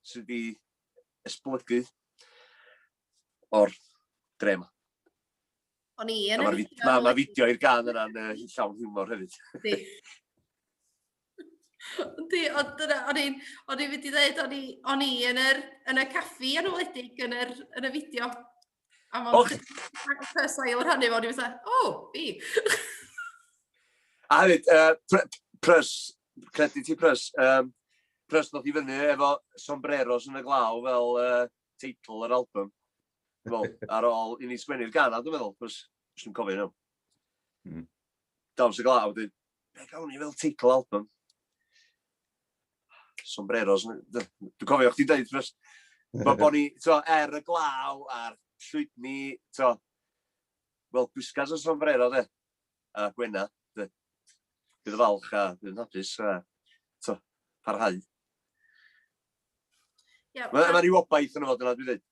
sydd wedi esblygu o'r dre yma. O'n i A yn y fideo ma' fideo i'r gân yna'n llawn hiwmor hefyd. Yndi. Yndi, ond dyna, o'n i'n mynd i ddweud, o'n i yn y caffi anweledig yn y fideo. A ma'n first ail rhannu fo, o'n i'n fatha, o, fi. A hefyd, Prys, credit i Prys, Prys ddod i fyny efo sombreros yn y glaw fel teitl yr album. Wel, ar ôl i ni sgwennu'r gân, dwi'n meddwl, Prys, os dwi'n cofio nhw. Dawns y glaw, wedyn, be gawn ni fel teitl album? Sombreros, dwi'n cofio chdi deud, Prys, bo ni, er y glaw a'r llwydni, wel, gwisgas y sombrero, de, a Gwena, de, bydd y falch a bydd yn hapus, a, parhau. Ie, Ma' ryw obaith yn y fo, dyna dwi'n dweud.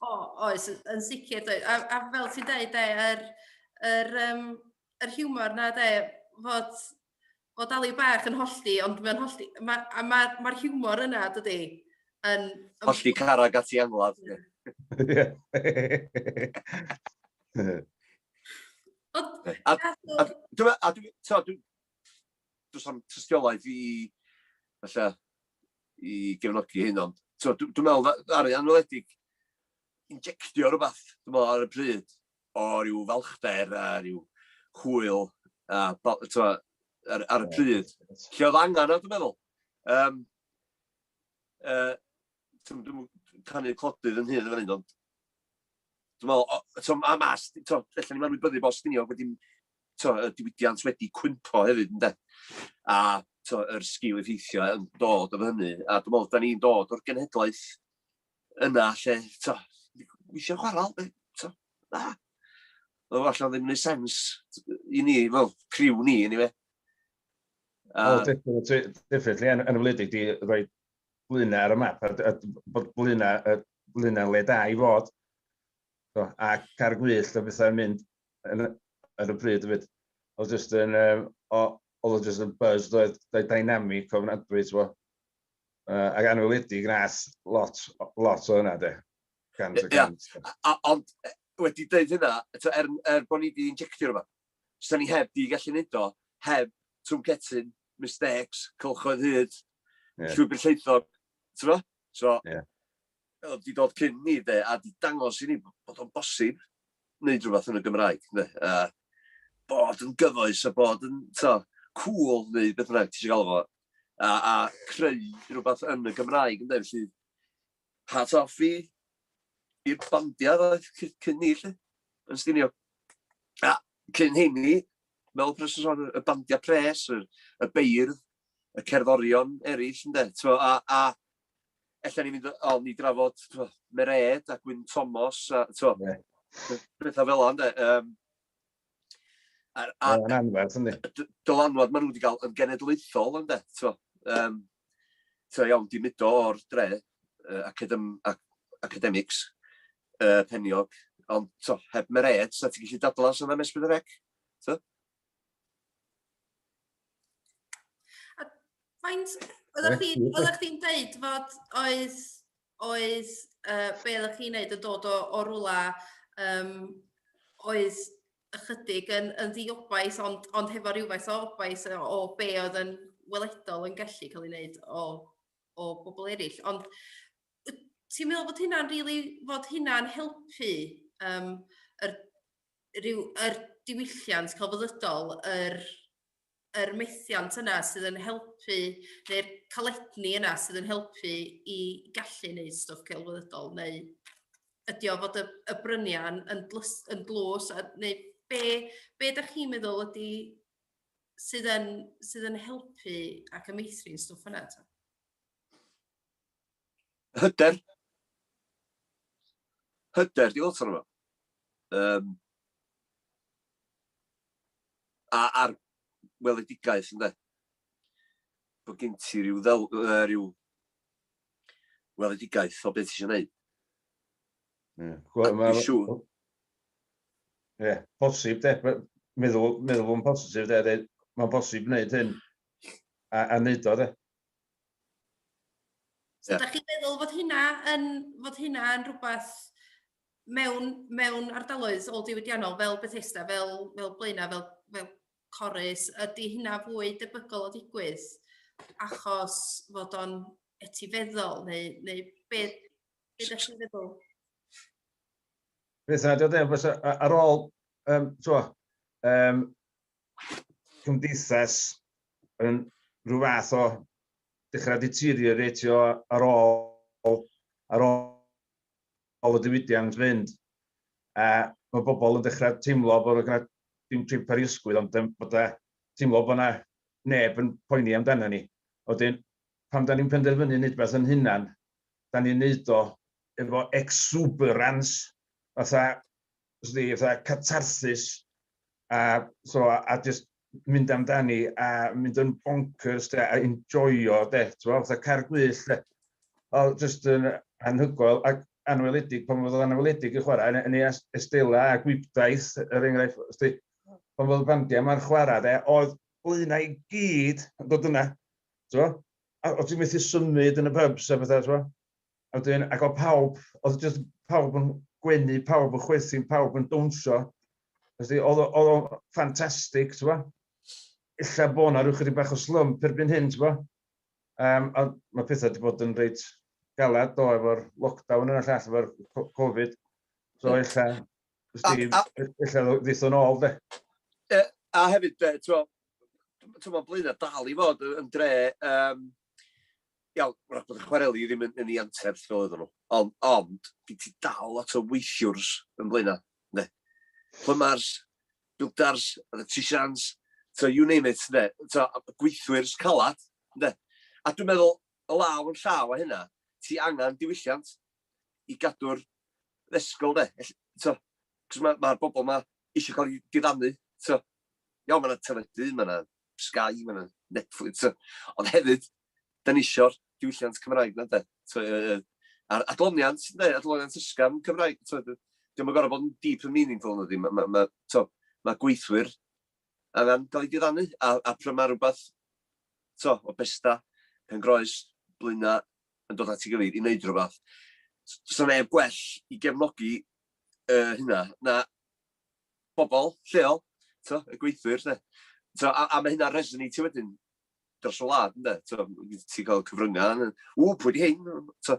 O, oes, yn sicr, dweud. A fel ti'n dweud, de, yr hiwmor na, de, fod Ali Bach yn hollti, ond mae'n hollti, a mae'r hiwmor yna, dydy, yn Hollti carag at ei angladd, ie. Ond nath o A dwi'n a dwi, t'o, dwi, does am tystiolaeth i, falle, i gefnogi hyn, ond, t'o, dwi'n meddwl, ddaru Anweledig injectio rhywbeth, dwi'n meddwl, ar y pryd, o ryw falchder a ryw hwyl, a t'o, ar y pryd. Lle oedd angen o, dwi'n meddwl. Dwi'm yn canu clodydd yn hun yn fan hyn, ond dwi'n meddwl, o, t'o, a mas, t'o, ella ni'n anwybyddu bod Stiniog wedi, t'o, y diwydiant wedi cwympo hefyd, ynde? A, t'o, yr sgil effeithiau yn dod o hynny, a dwi'n meddwl, da ni'n dod o'r genhedlaeth yna lle, t'o, weithio chwaral, be, t'o, na. Oedd o allan ddim yn neud sens i ni, fel criw ni, anyway. O, definitely, yn wledig di rhoi Blaenau ar y map, a bod Blaenau le da i fod. So, a car gwyllt a bethau'n mynd ar y pryd hefyd. Oedd just yn, oedd o just yn buzz, doedd dynamic ofnadwy, t'bo. Ac Anweledig nath lot, lot o hynna, de. Cant y cant. Yeah. Ond wedi dweud hynna, eto, er bod ni wedi injectio rhywbeth, so ni heb di gallu neud o, heb Twmcetyn, Mistakes, Cylchoedd Hyd, yeah. Llwybr Llaethog, ti'n fo? So, yeah. Oedd di dod cyn ni, de, a di dangos i ni bod o'n bosib wneud rhywbeth yn y Gymraeg, de. Bod yn gyfoes a bod yn, to, cool neu beth bynnag ti eisiau gael fo, a creu rhywbeth yn y Gymraeg, ynddo, felly hat off i i'r bandiau oedd cyn ni, lle, yn Stiniog. A cyn hynny, fel Prys yn sôn, y bandiau pres, y beirdd, y cerddorion eraill, ynddo, a, a ella ni'n mynd on i drafod twa, Mered a Gwyn Thomas a twa, yeah. Pethau fel yna, ynddo. A, yn anferth, yndi? Dylanwad maen nhw wedi cael yn genedlaethol, ynddo. Twa, twa, iawn, di mudo o'r dre, academ, academics, peniog, ond to, heb Mered, sa ti'n gallu dadlau sy'n am S4C? To? A faint, oeddech chdi'n deud fod oedd, oedd be oeddech chi'n neud yn dod o, o rwla oedd ychydig yn, yn ddiobaith, ond, ond hefo rhywfaith o obaith o, o be oedd yn weledol yn gallu cael ei wneud o, o bobl eraill. Ond ti'n meddwl bod hynna'n really, fod hynna'n helpu um, yr, rhyw, yr diwylliant celfyddydol, yr, yr methiant yna sydd yn helpu, neu'r caledni yna sydd yn helpu i gallu wneud stwff celfyddydol, neu ydy o fod y, y bryniau yn, dlys, yn dlws, a, neu be, be ydych chi'n meddwl ydy sydd yn, sydd yn helpu ac yn meithrin stwff yna? Ta? Hyder. Hyder, di lot o'n fo. A a'r weledigaeth, ynddo. Bod gen ti rhyw, ddel, rhyw weledigaeth o beth ti eisiau gwneud. Yeah. Dwi'n siŵr. Ie, yeah, posib, de. Meddwl, meddwl bod yn positif, de. de mae'n bosib wneud hyn a, a wneud o, de. So, yeah. da chi'n meddwl fod hynna yn, fod hynna yn rhywbeth mewn, mewn ardaloedd ôl diwydiannol fel Bethesda, fel, fel Blaenau, fel, fel Corus, ydy hynna fwy debygol o ddigwydd achos fod o'n etifeddol neu, neu be, be ydych chi'n feddwl? Beth yna, diolch, fysa, ar ôl, um, twa, um, cymdeithas yn rhyw fath o dechrau deterioratio ar ôl, ar ôl y diwydiant fynd. A mae bobl yn dechrau teimlo bod yna dim trip ar ysgwydd, ond bod e, teimlo bod yna neb yn poeni amdano ni. Wedyn, pan da ni'n penderfynu wneud beth yn hunan, da ni'n neud o efo exuberance, fatha, sdi, fatha catharsis, a, so, a just mynd amdani a mynd yn bonkers de, a enjoyo de, ti'n fatha car gwyllt de. O, just yn anhygoel ac anweledig, pan oedd anweledig yn chwarae, yn ei Estela a Gwibdaith, er enghraifft, sdi, pan oedd y bandiau ma'n chwarae de, oedd Blaenau i gyd yn dod yna, ti'n A o ti'n methu symud yn y pubs a bethau, ti'n A wedyn, ac oedd pawb, oedd just pawb yn gwenu, pawb yn chwerthin, pawb yn dawnsio. Felly, oedd o'n ffantastig, ti'n bo? Ella bod 'na rhyw chydig bach o slump erbyn hyn, ti'n bo? A mae pethau wedi bod yn reit galad, do, efo'r lockdown yna llall, efo'r Covid. So ella, ella ddeith o'n ôl, de. E, a hefyd, de, ti'n bo, ti'n bo, Blaenau dal i fod yn dre, iawn, wrach bod y chwareli ddim yn, yn ei anterth fel oedden nhw, ond, ond gen ti dal lot o weithiwrs yn Blaenau, ne? Plumbers, builders, electricians, so you name it, ne? So, gweithwyr calad, ne? A dwi'n meddwl, y law yn llaw â hynna, ti angen diwylliant i gadw'r ddesgol, de. So, cos mae'r ma bobl ma eisiau cael ei diddanu, so, iawn, mae yna teledu, mae yna Sky, mae yna Netflix, so, ond hefyd, da ni eisiau'r diwylliant Cymraeg na, de. So, a'r adloniant, de, adloniant ysgafn Cymraeg, so, Dio'm yn gorfod bod yn deep and meaningful nadi, mae ma, ma, to, ma gweithwyr angen cael eu diddanu, a, a pryd mae rhywbeth to, o Besta, Pengroes, Blaenau yn dod at ei gilydd i wneud rhywbeth, does 'na neb gwell i gefnogi hynna na bobl lleol, to, y gweithwyr, de. To, a mae hynna'n resonatio wedyn dros y wlad, ynde? To, ti'n cael cyfryngau, ww, pwy di hein? To,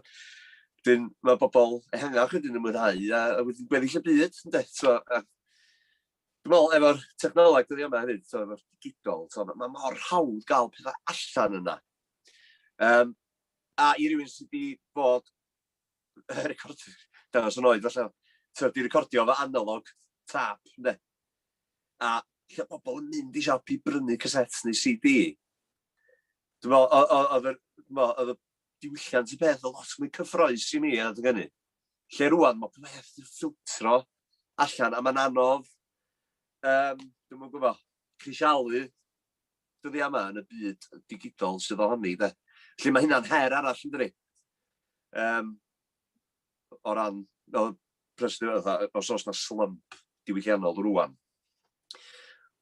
wedyn mae bobl ehangach wedyn yn mwynhau, a wedyn gweddill y byd, ynde? To, a, dwi'n meddwl, efo'r technoleg dyddiau yma hefyd, to, efo'r digidol, to, mae mor hawdd gael pethau allan yna. A i rywun sydd wedi bod recordio, dangos yn oed falle, to, di recordio efo analog tap, ynde? A lle bobl yn mynd i siop i brynu cassette neu CD. Dwi'n meddwl, oedd y diwylliant y peth yn lot mwy cyffrous i mi adeg hynny. Lle rwan, mae peth yn ffiltro allan, a mae'n anodd, dwi'm yn gwybod, crisialu dyddiau yma yn y byd digidol sydd ohoni, de. Felly mae hynna'n her arall, yn dydi? O ran, fel president, os oes na slump diwylliannol rwan,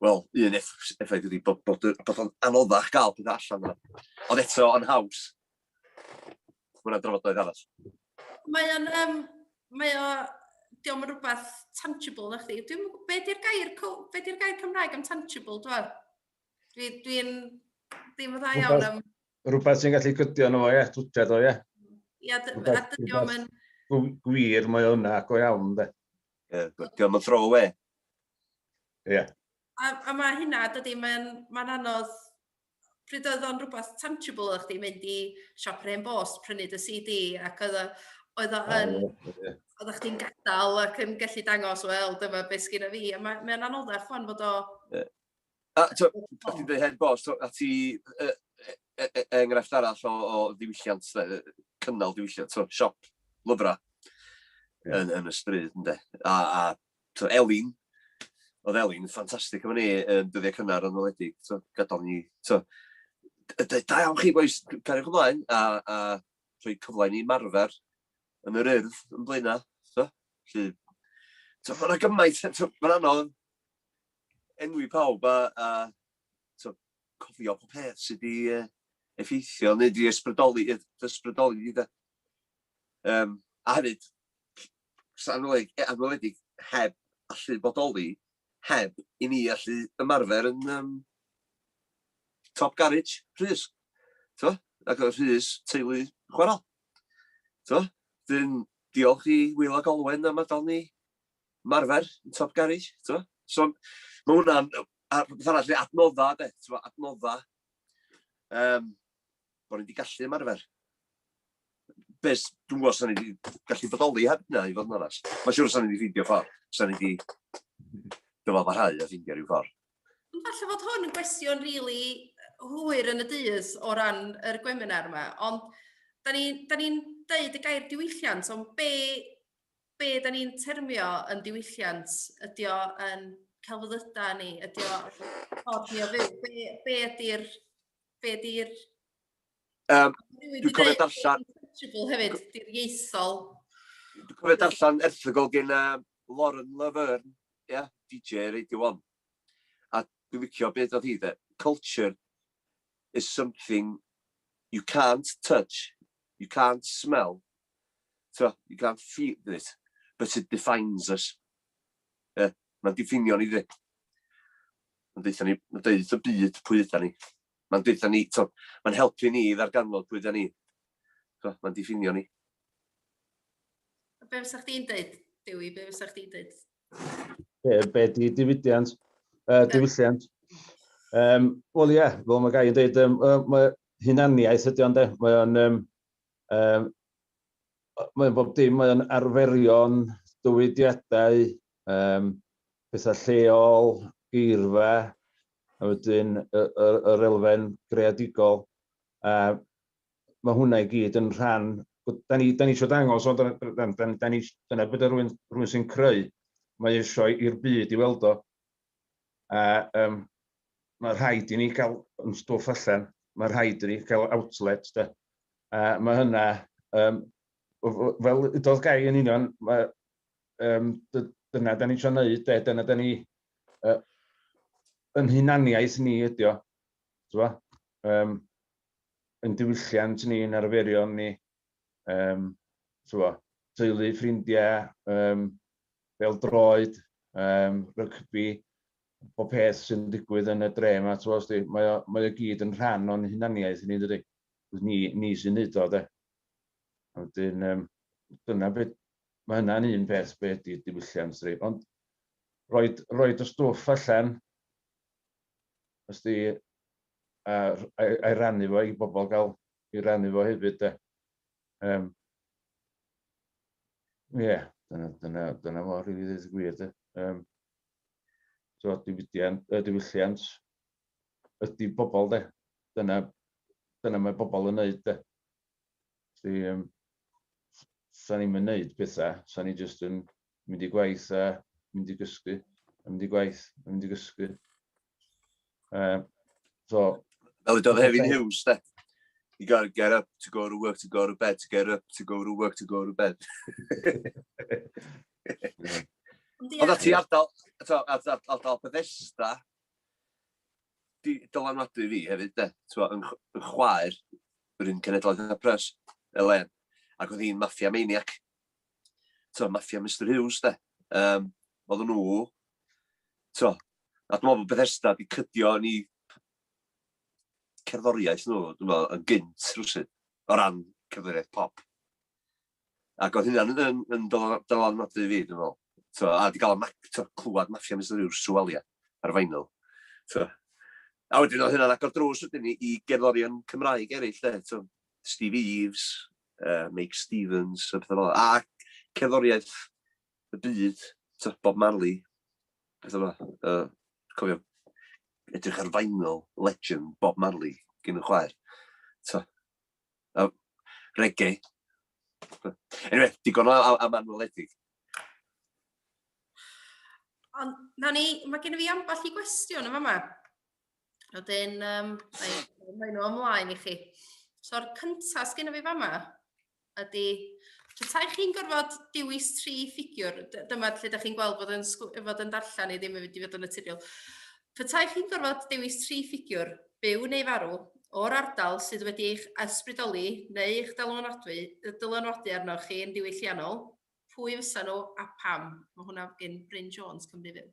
wel, un effaith ydy bod o'n anoddach gael pethau allan yna. Ond eto, yn haws. Mae hwnna'n drafodaeth arall. Mae o'n, mae o, diolch yn rhywbeth tangible na chdi. Dwi'n, be di'r gair Cymraeg am tangible, dwi'n? Dwi'n ddim yn dda iawn am. Rhywbeth sy'n gallu gydio yno fo, ie, twtiad o, ie. Ie, a dydy o'm yn. Gwir, mae o yna, go iawn, de. Ie, dio'm yn throw away. Ie. A mae hynna, dydy, mae'n ma anodd pryd oedd o'n rhywbeth tangible o'ch chdi mynd i siop Hen Bost, prynu dy CD, ac oedd o yn, oedd chdi'n gadael ac yn gallu dangos, wel, dyma beth sgynna fi, a mae'n mae anoddach chwan fod o. Yeah. A ti'n dweud Hen Bost, a ti enghraifft arall o ddiwylliant, cynnal diwylliant, so, siop lyfrau yn y stryd, ynde. A to, Elin, oedd Elin yn ffantastig efo ni yn dyddiau cynnar yn wledig, so, gadael ni, so, da iawn chi, boys, cariwch ymlaen, a rhoi cyfle i ni marfer yn yr Urdd yn Blaenau, so, felly, so, mae'n gymaint, so, mae'n anodd enwi pawb a so, cofio pob peth sydd wedi effeithio neu wedi ysbrydoli ni, de. A hefyd, Anweledig heb allu bodoli, heb i ni allu ymarfer yn Top Garage, Rhys. T'mo? Ac oedd Rhys teulu chwaral. T'mo? Dyn diolch i Wil ac Olwen am adael ni marfer yn Top Garage. T'mo? So, mae hwnna'n, a rhywbeth arall, adnodda, de, t'mo, adnodda, bod ni wedi gallu ymarfer. Bes, dwi'n gwybod sa'n ni wedi gallu bodoli heb na, i fod yn onest. Mae'n siŵr sa'n ni wedi ffeindio ffordd. Sa'n ni wedi dyfal parhau a ffeindio rhyw ffordd. Ond falle fod hwn yn gwestiwn rili hwyr yn y dydd o ran yr gwebinar yma, ond da ni'n ni deud y gair diwylliant, ond be da ni'n termio yn diwylliant? Ydy o yn celfyddydau ni? Ydy o ffordd ni o fyw? Be ydy'r Dwi'n cofio darllen hefyd, di'r ieithol. Dwi'n cofio darllen erthygl gen Lauren Laverne, yeah, DJ Radio 1. A dwi'n licio beth oedd hi, de. "Culture is something you can't touch, you can't smell, so you can't feel it, but it defines us." Yeah, mae'n diffinio ni, de. Mae'n deutha ni, mae'n deud y byd pwy yda ni. Mae'n deutha ni, to, mae'n helpu ni i ddarganfod pwy yda ni. So, mae'n diffinio ni. Be fysa chdi'n deud, Dewi? Be fysa chdi'n deud? Be di diwydiant? Diwylliant? Wel ie, yeah, fel mae Gai yn dweud, mae hunaniaeth ydy o'n de. Mae o'n bob dim, mae o'n arferion, dywediadau, pethau lleol, geirfa, a wedyn yr elfen greadigol. A mae hwnna i gyd yn rhan, da ni eisiau dangos, ond da ni, dyna beth rhywun sy'n creu, mae eisiau i'r byd i weld o. A mae rhaid i ni gael yn stwff allan, mae rhaid i ni gael outlet. De. A mae hynna, fel udodd Gai yn union, mae, dyna da ni eisiau gwneud, de, dyna da ni, yn hunaniaeth ni ydi o. yn diwylliant ni, yn arferion ni, so, teulu, ffrindiau, bêl-droed, rygbi, bob peth sy'n digwydd yn y dre yma, ti'n gwbod, mae o gyd yn rhan o'n hunaniaeth ni, dydy. Ni sy'n neud o, de. A wedyn, dyna beth, mae hynna'n un peth be ydy diwylliant, dydy. Ond roed y stwff allan, os di, a'i rannu fo i bobl gael i rannu fo hefyd, de. Ie, dyna fo, rili dweud y gwir, de. So, diwylliant ydy bobl, de. Dyna mae bobl yn neud, de. Di, sa ni'n mynd neud pethau, sa ni jyst yn mynd i gwaith a mynd i gysgu, a mynd i gwaith a mynd i gysgu. So, Fel ydodd Hefin Hughes, de. You gotta get up to go to work, to go to bed, to get up, to go to work, to go to bed. Ond ati ardal Bethesda, di dylanwadu fi hefyd, de. T'mo, yn chwaer, yr un cenedlaeth â Prys, Elen, ac oedd hi'n Mafia Maniac. T'mo, Mafia Mr Hughes, de. Oedden nhw, t'mo, a dwi'n meddwl bod Bethesda di cydio yn ei cerddoriaeth nhw, dwi'n meddwl, yn gynt rywsut, o ran cerddoriaeth pop. Ac oedd hynna'n yn dylanwadu fi, dwi'n meddwl. So, a di gael clywed Mafia Mr Hughes trwy walia ar vinyl. So, a wedyn oedd hynna'n agor drws wedyn i gerddorion Cymraeg eraill, de. So, Steve Eaves, Meic Stevens, a pethau fel 'na. A cerddoriaeth y byd, so, Bob Marley, pethau fel 'na. Cofio edrych ar vinyl Legend Bob Marley gen y chwaer. So, reggae. Anyway, digon am Anweledig. Ond, na ni, mae gen i fi ambell i gwestiwn yma yma. Wedyn, mae nhw ymlaen i chi. So'r cyntaf sgen i fi fama ydy, petai chi'n gorfod dewis tri ffigiwr, dyma lle ydych chi'n gweld fod yn darllen i ddim yn mynd i fod yn naturiol. Petai chi'n gorfod dewis tri ffigiwr, byw neu farw, o'r ardal sydd wedi eich ysbrydoli neu eich dylanwadu arnoch chi yn diwylliannol, pwy fysa nhw a pam? Mae hwnna gen Bryn Jones, Cymru Fyw.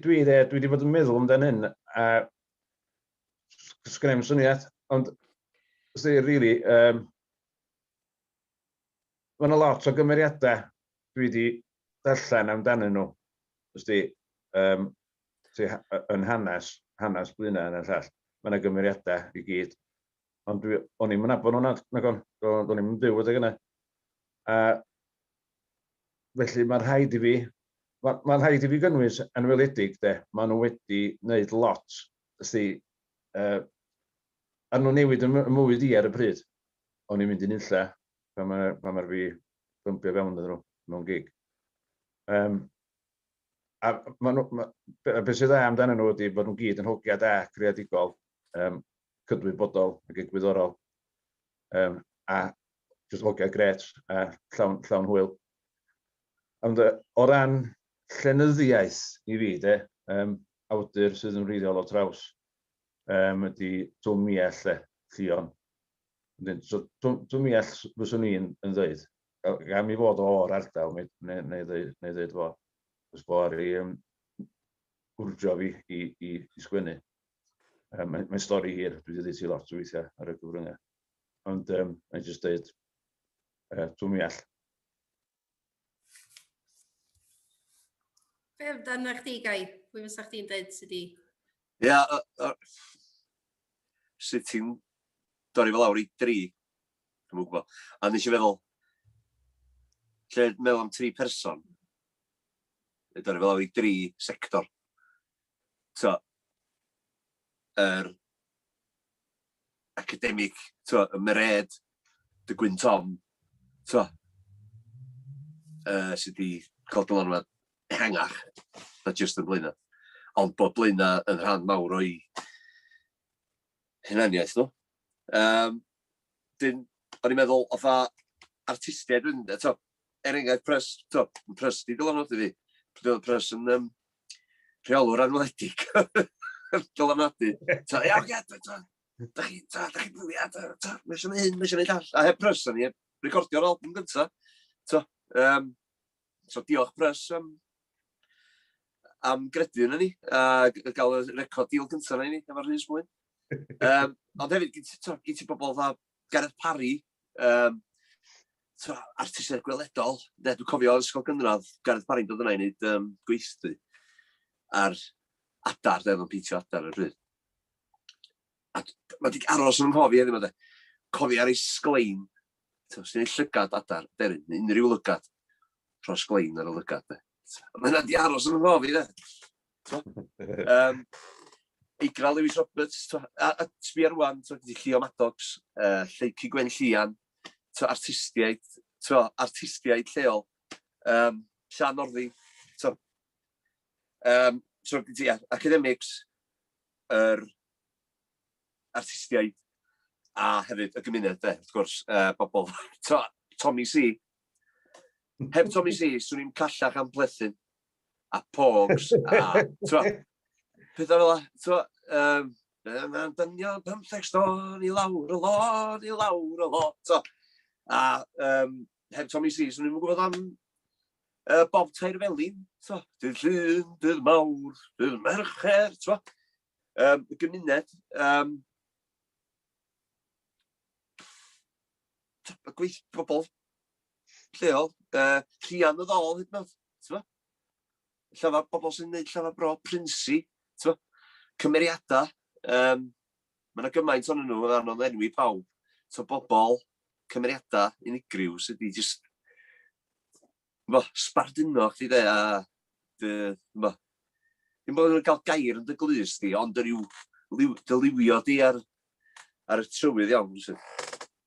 Dwi wedi bod yn meddwl amdan hyn, a sgen i'm syniad, ond ysdi, really, mae yna lot o gymeriadau dwi wedi darllen amdanyn nhw, ysdi, yn hanes Blaenau yn y llall. Mae yna gymeriadau i gyd. Ond o'n i'm yn nabod nhw nag o'n, o'n i'm yn byw adeg yna. A felly mae'n rhaid i fi gynnwys Anweledig, de. Maen nhw wedi wneud lot, ysdi, a nhw'n newid y mywyd i ar y pryd. O'n i'n mynd i nunlla pan ma fi bympio fewn iddyn nhw mewn gig. A ma nhw, beth sydd dda amdanyn nhw ydy bod nhw'n gyd yn hogia da, creadigol, cydwybodol ac egwyddorol. A jyst hogia gret a llawn hwyl. Ond o ran llenyddiaeth i fi, de, awdur sydd yn wreiddiol o Traws, ydy Twm Miell, de, Llion. Wedyn, so Twm Miell fyswn i'n yn dweud, gan mi fod o'r ardal, neu ddweud fo, os bo ar ei gwrjo fi i sgwennu. Mae'n stori hir, dwi wedi dweud ti lot o weithiau ar y gyfryngau. Ond mae'n jyst dweud Twm Miell. Be amdano chdi, Gai? Pwy fysa chdi'n dweud sydd wedi? Ia, sut ti'n dorri fel lawr i dri? Dwi'm yn gwybod. A nes i feddwl, lle meddwl am tri person, neu dorri fel lawr i dri sector. So, yr academic, to, y Mered, dy Gwyn Tom, to, sydd wedi cael dylanwad ehangach na jyst yn Blaenau. Ond bod Blaenau yn rhan mawr o'i hunaniaeth nhw. Dyn, o'n i'n meddwl, otha artistiaid, wedyn, eto, er enghraifft Prys, to, Prys di dylanwadu fi. Pryd oedd Prys yn rheolwr Anweledig. Dylanwadu. Ta, ia, oce, ta, ta, da chi, ta, da chi, ia, ta, ta, mae eisiau hyn, mae eisiau gwneud llall. A heb Prys, o'n i heb recordio'r album gynta. Ta, um, so diolch Prys am, am gredu yn ni, a gael y record deal cyntaf na i ni, efo'r Rhys Mwyn. Um, ond hefyd, gyd ti, gyd ti bobl fatha Gareth Parry, um, to, artistiaid gweledol. Ne, dwi'n cofio ysgol gynradd, Gareth Parry'n dod yna i wneud um, gweithdy ar adar, de, o'n peintio adar ar y pryd. A mae wedi aros yn nghof i heddiw, de. Cofio ar ei sglein, os ti'n ei llygad adar, deryn, neu unrhyw lygad, rho sglein ar y lygad, de. Mae hynna wedi aros yn nghof i, de. Um, Eigra Lewis Roberts, to, a, a sbia rwan, to, gyda Llio Maddox, uh, Lleucu Gwen Llian, to, artistiaid, to, artistiaid lleol, um, Sian Northy, to, um, so, yeah, academics, yr artistiaid, a hefyd y gymuned, de, wrth gwrs, uh, bobl, to, Tommy C. Heb Tommy C, swn i'n callach am plethu a pogs, a, twa, pethau fel la, twa, um, mae'n dynion 15 stôn i lawr y lôn, i lawr y lôn, twa. A um, heb Tommy C, swn i'n gwybod am uh, Bob Tairfelin, twa, dydd Llun, dydd Mawrth, dydd Mercher, twa. Um, y gymuned, um, y gweith bobl lleol, uh, Rhian y Ddol, hyd yn oed, ti'n Llafar, bobl sy'n gwneud llafar bro, Prinsi, ti'n cymeriadau, um, mae yna gymaint o'n nhw, mae'n anodd enwi pawb. So bobl, cymeriadau unigryw sydd wedi just bo, sbarduno chdi de, a dy, bo, ddim bod yn cael gair yn dy glus di, ond yr yw dyliwio di ar, ar y trywydd iawn.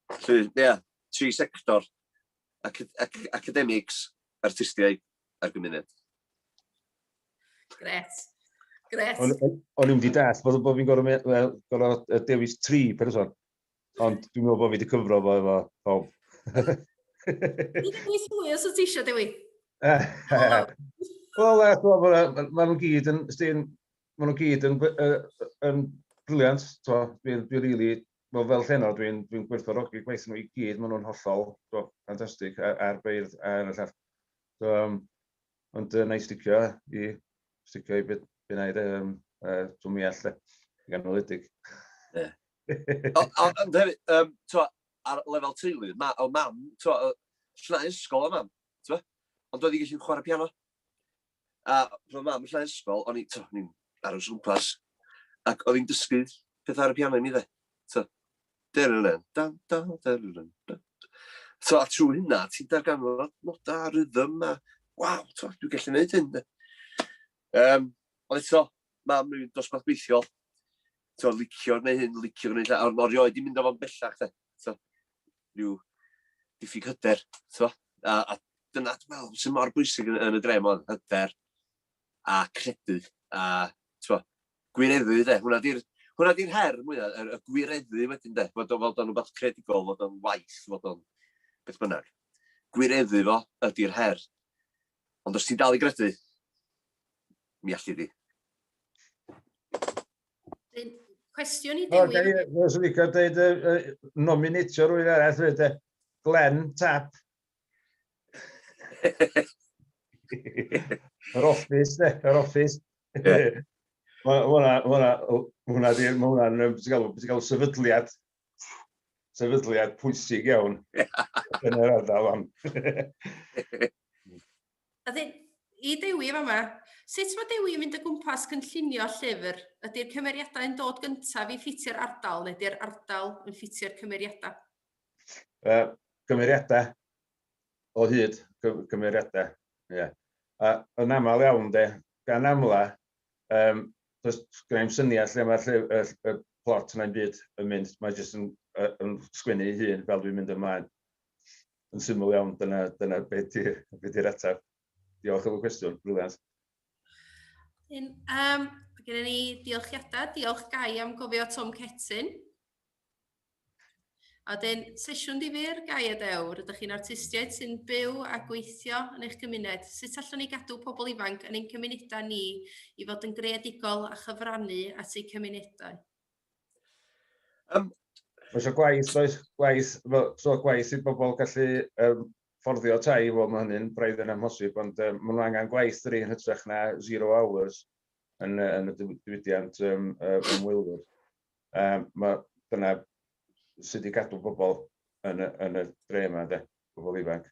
Felly, ie, yeah, tri sector, ac, ac, academics, artistiaid a'r gymuned. Gret. Gret. O'n i'n di dall bod, bod fi'n gorfod, well, gorfod dewis tri person, ond dwi'n meddwl bod fi wedi cyfro fo efo pawb. Ti'n dewis mwy os wyt ti eisiau, Dewi? Wel, maen nhw gyd yn, maen nhw gyd yn, yn brilliant. Dwi'n dwi really, well, fel llenor, dwi'n dwi gwerthfawrogi gwaith nhw i gyd, maen nhw'n hollol dwi, ffantastig a'r beirdd a'r llall. So, um, ond uh, na i sticio i, sticio i beth be na i de, um, uh, dwi'n mi all, ganoledig. Yeah. Ond hefyd, um, twa, ar lefel teulu, ma, o mam, twa, llnau ysgol o mam, twa, ond doedd i gallu chwarae piano. A roedd mam yn llnau ysgol, o'n i, twa, o'n i'n aros o gwmpas, ac oedd hi'n dysgu pethau ar y piano i mi, dde. Twa, dyn, dan, dan, dan, dan. So, a trwy hynna, ti'n darganfod noda, rhythm, a waw, twa, dwi'n gallu gwneud hyn. De. Um, ond eto, mam rhywun dosbarth gweithiol, to, licio gwneud hyn, licio gwneud lla, ond erioed i mynd o fo'n bellach, de. To, rhyw diffyg hyder, to. A, a dyna, dwi'n meddwl, sy'n mor bwysig yn, yn y drem o'n hyder a credu a, to, gwireddu, de. Hwna di'r hwnna di'r her mwyaf, y, y gwireddu wedyn, de. Fod o'n fod o'n rhywbeth credigol, fod o'n waith, fod o'n beth bynnag. Gwireddu fo ydy'r her. Ond os ti'n dal i gredu, mi allu di. Cwestiwn i Dewi. O, swn i'n cael dweud, nominatio rhywun arall, dweud, Glenn Tap. Yr office, de, yr office. Yeah. Mae hwnna, hwnna, hwnna, di, mae hwnna'n, ti'n gael sefydliad, sefydliad pwysig iawn yn yr ardal fan. A dyn, i Dewi fama, sut mae Dewi yn mynd o gwmpas cynllunio llyfr? Ydy'r cymeriadau yn dod gyntaf i ffitio'r ardal, neu ydy'r ardal yn ffitio'r cymeriadau? Uh, cymeriadau o hyd, cymeriadau, ie. Yeah. A yn aml iawn, de, gan amla, um, does gen i'm syniad lle mae'r lle, y, y plot na'n byd yn mynd. Mae jyst yn, yn sgwennu ei hun fel dwi'n mynd ymlaen. Yn syml iawn, dyna, dyna beth di'r be di ateb. Diolch am y cwestiwn, briliant. Un, um, gennym ni diolchiadau. Diolch Gai am gofio Tom Cetyn. A wedyn, sesiwn difyr, Gai a Dew, rydych chi'n artistiaid sy'n byw a gweithio yn eich cymuned. Sut allwn ni gadw pobl ifanc yn ein cymunedau ni i fod yn greadigol a chyfrannu at eu cymunedau? Mae eisiau gwaith, does? Gwaith, so gwaith i bobl gallu fforddio tai, wel mae hynny'n braidd yn amhosib, ond maen nhw angen gwaith dyri yn hytrach na zero hours yn y diwydiant ymwelwyr. Dyna sydd wedi gadw bobl yn y dre yma, de, bobl ifanc.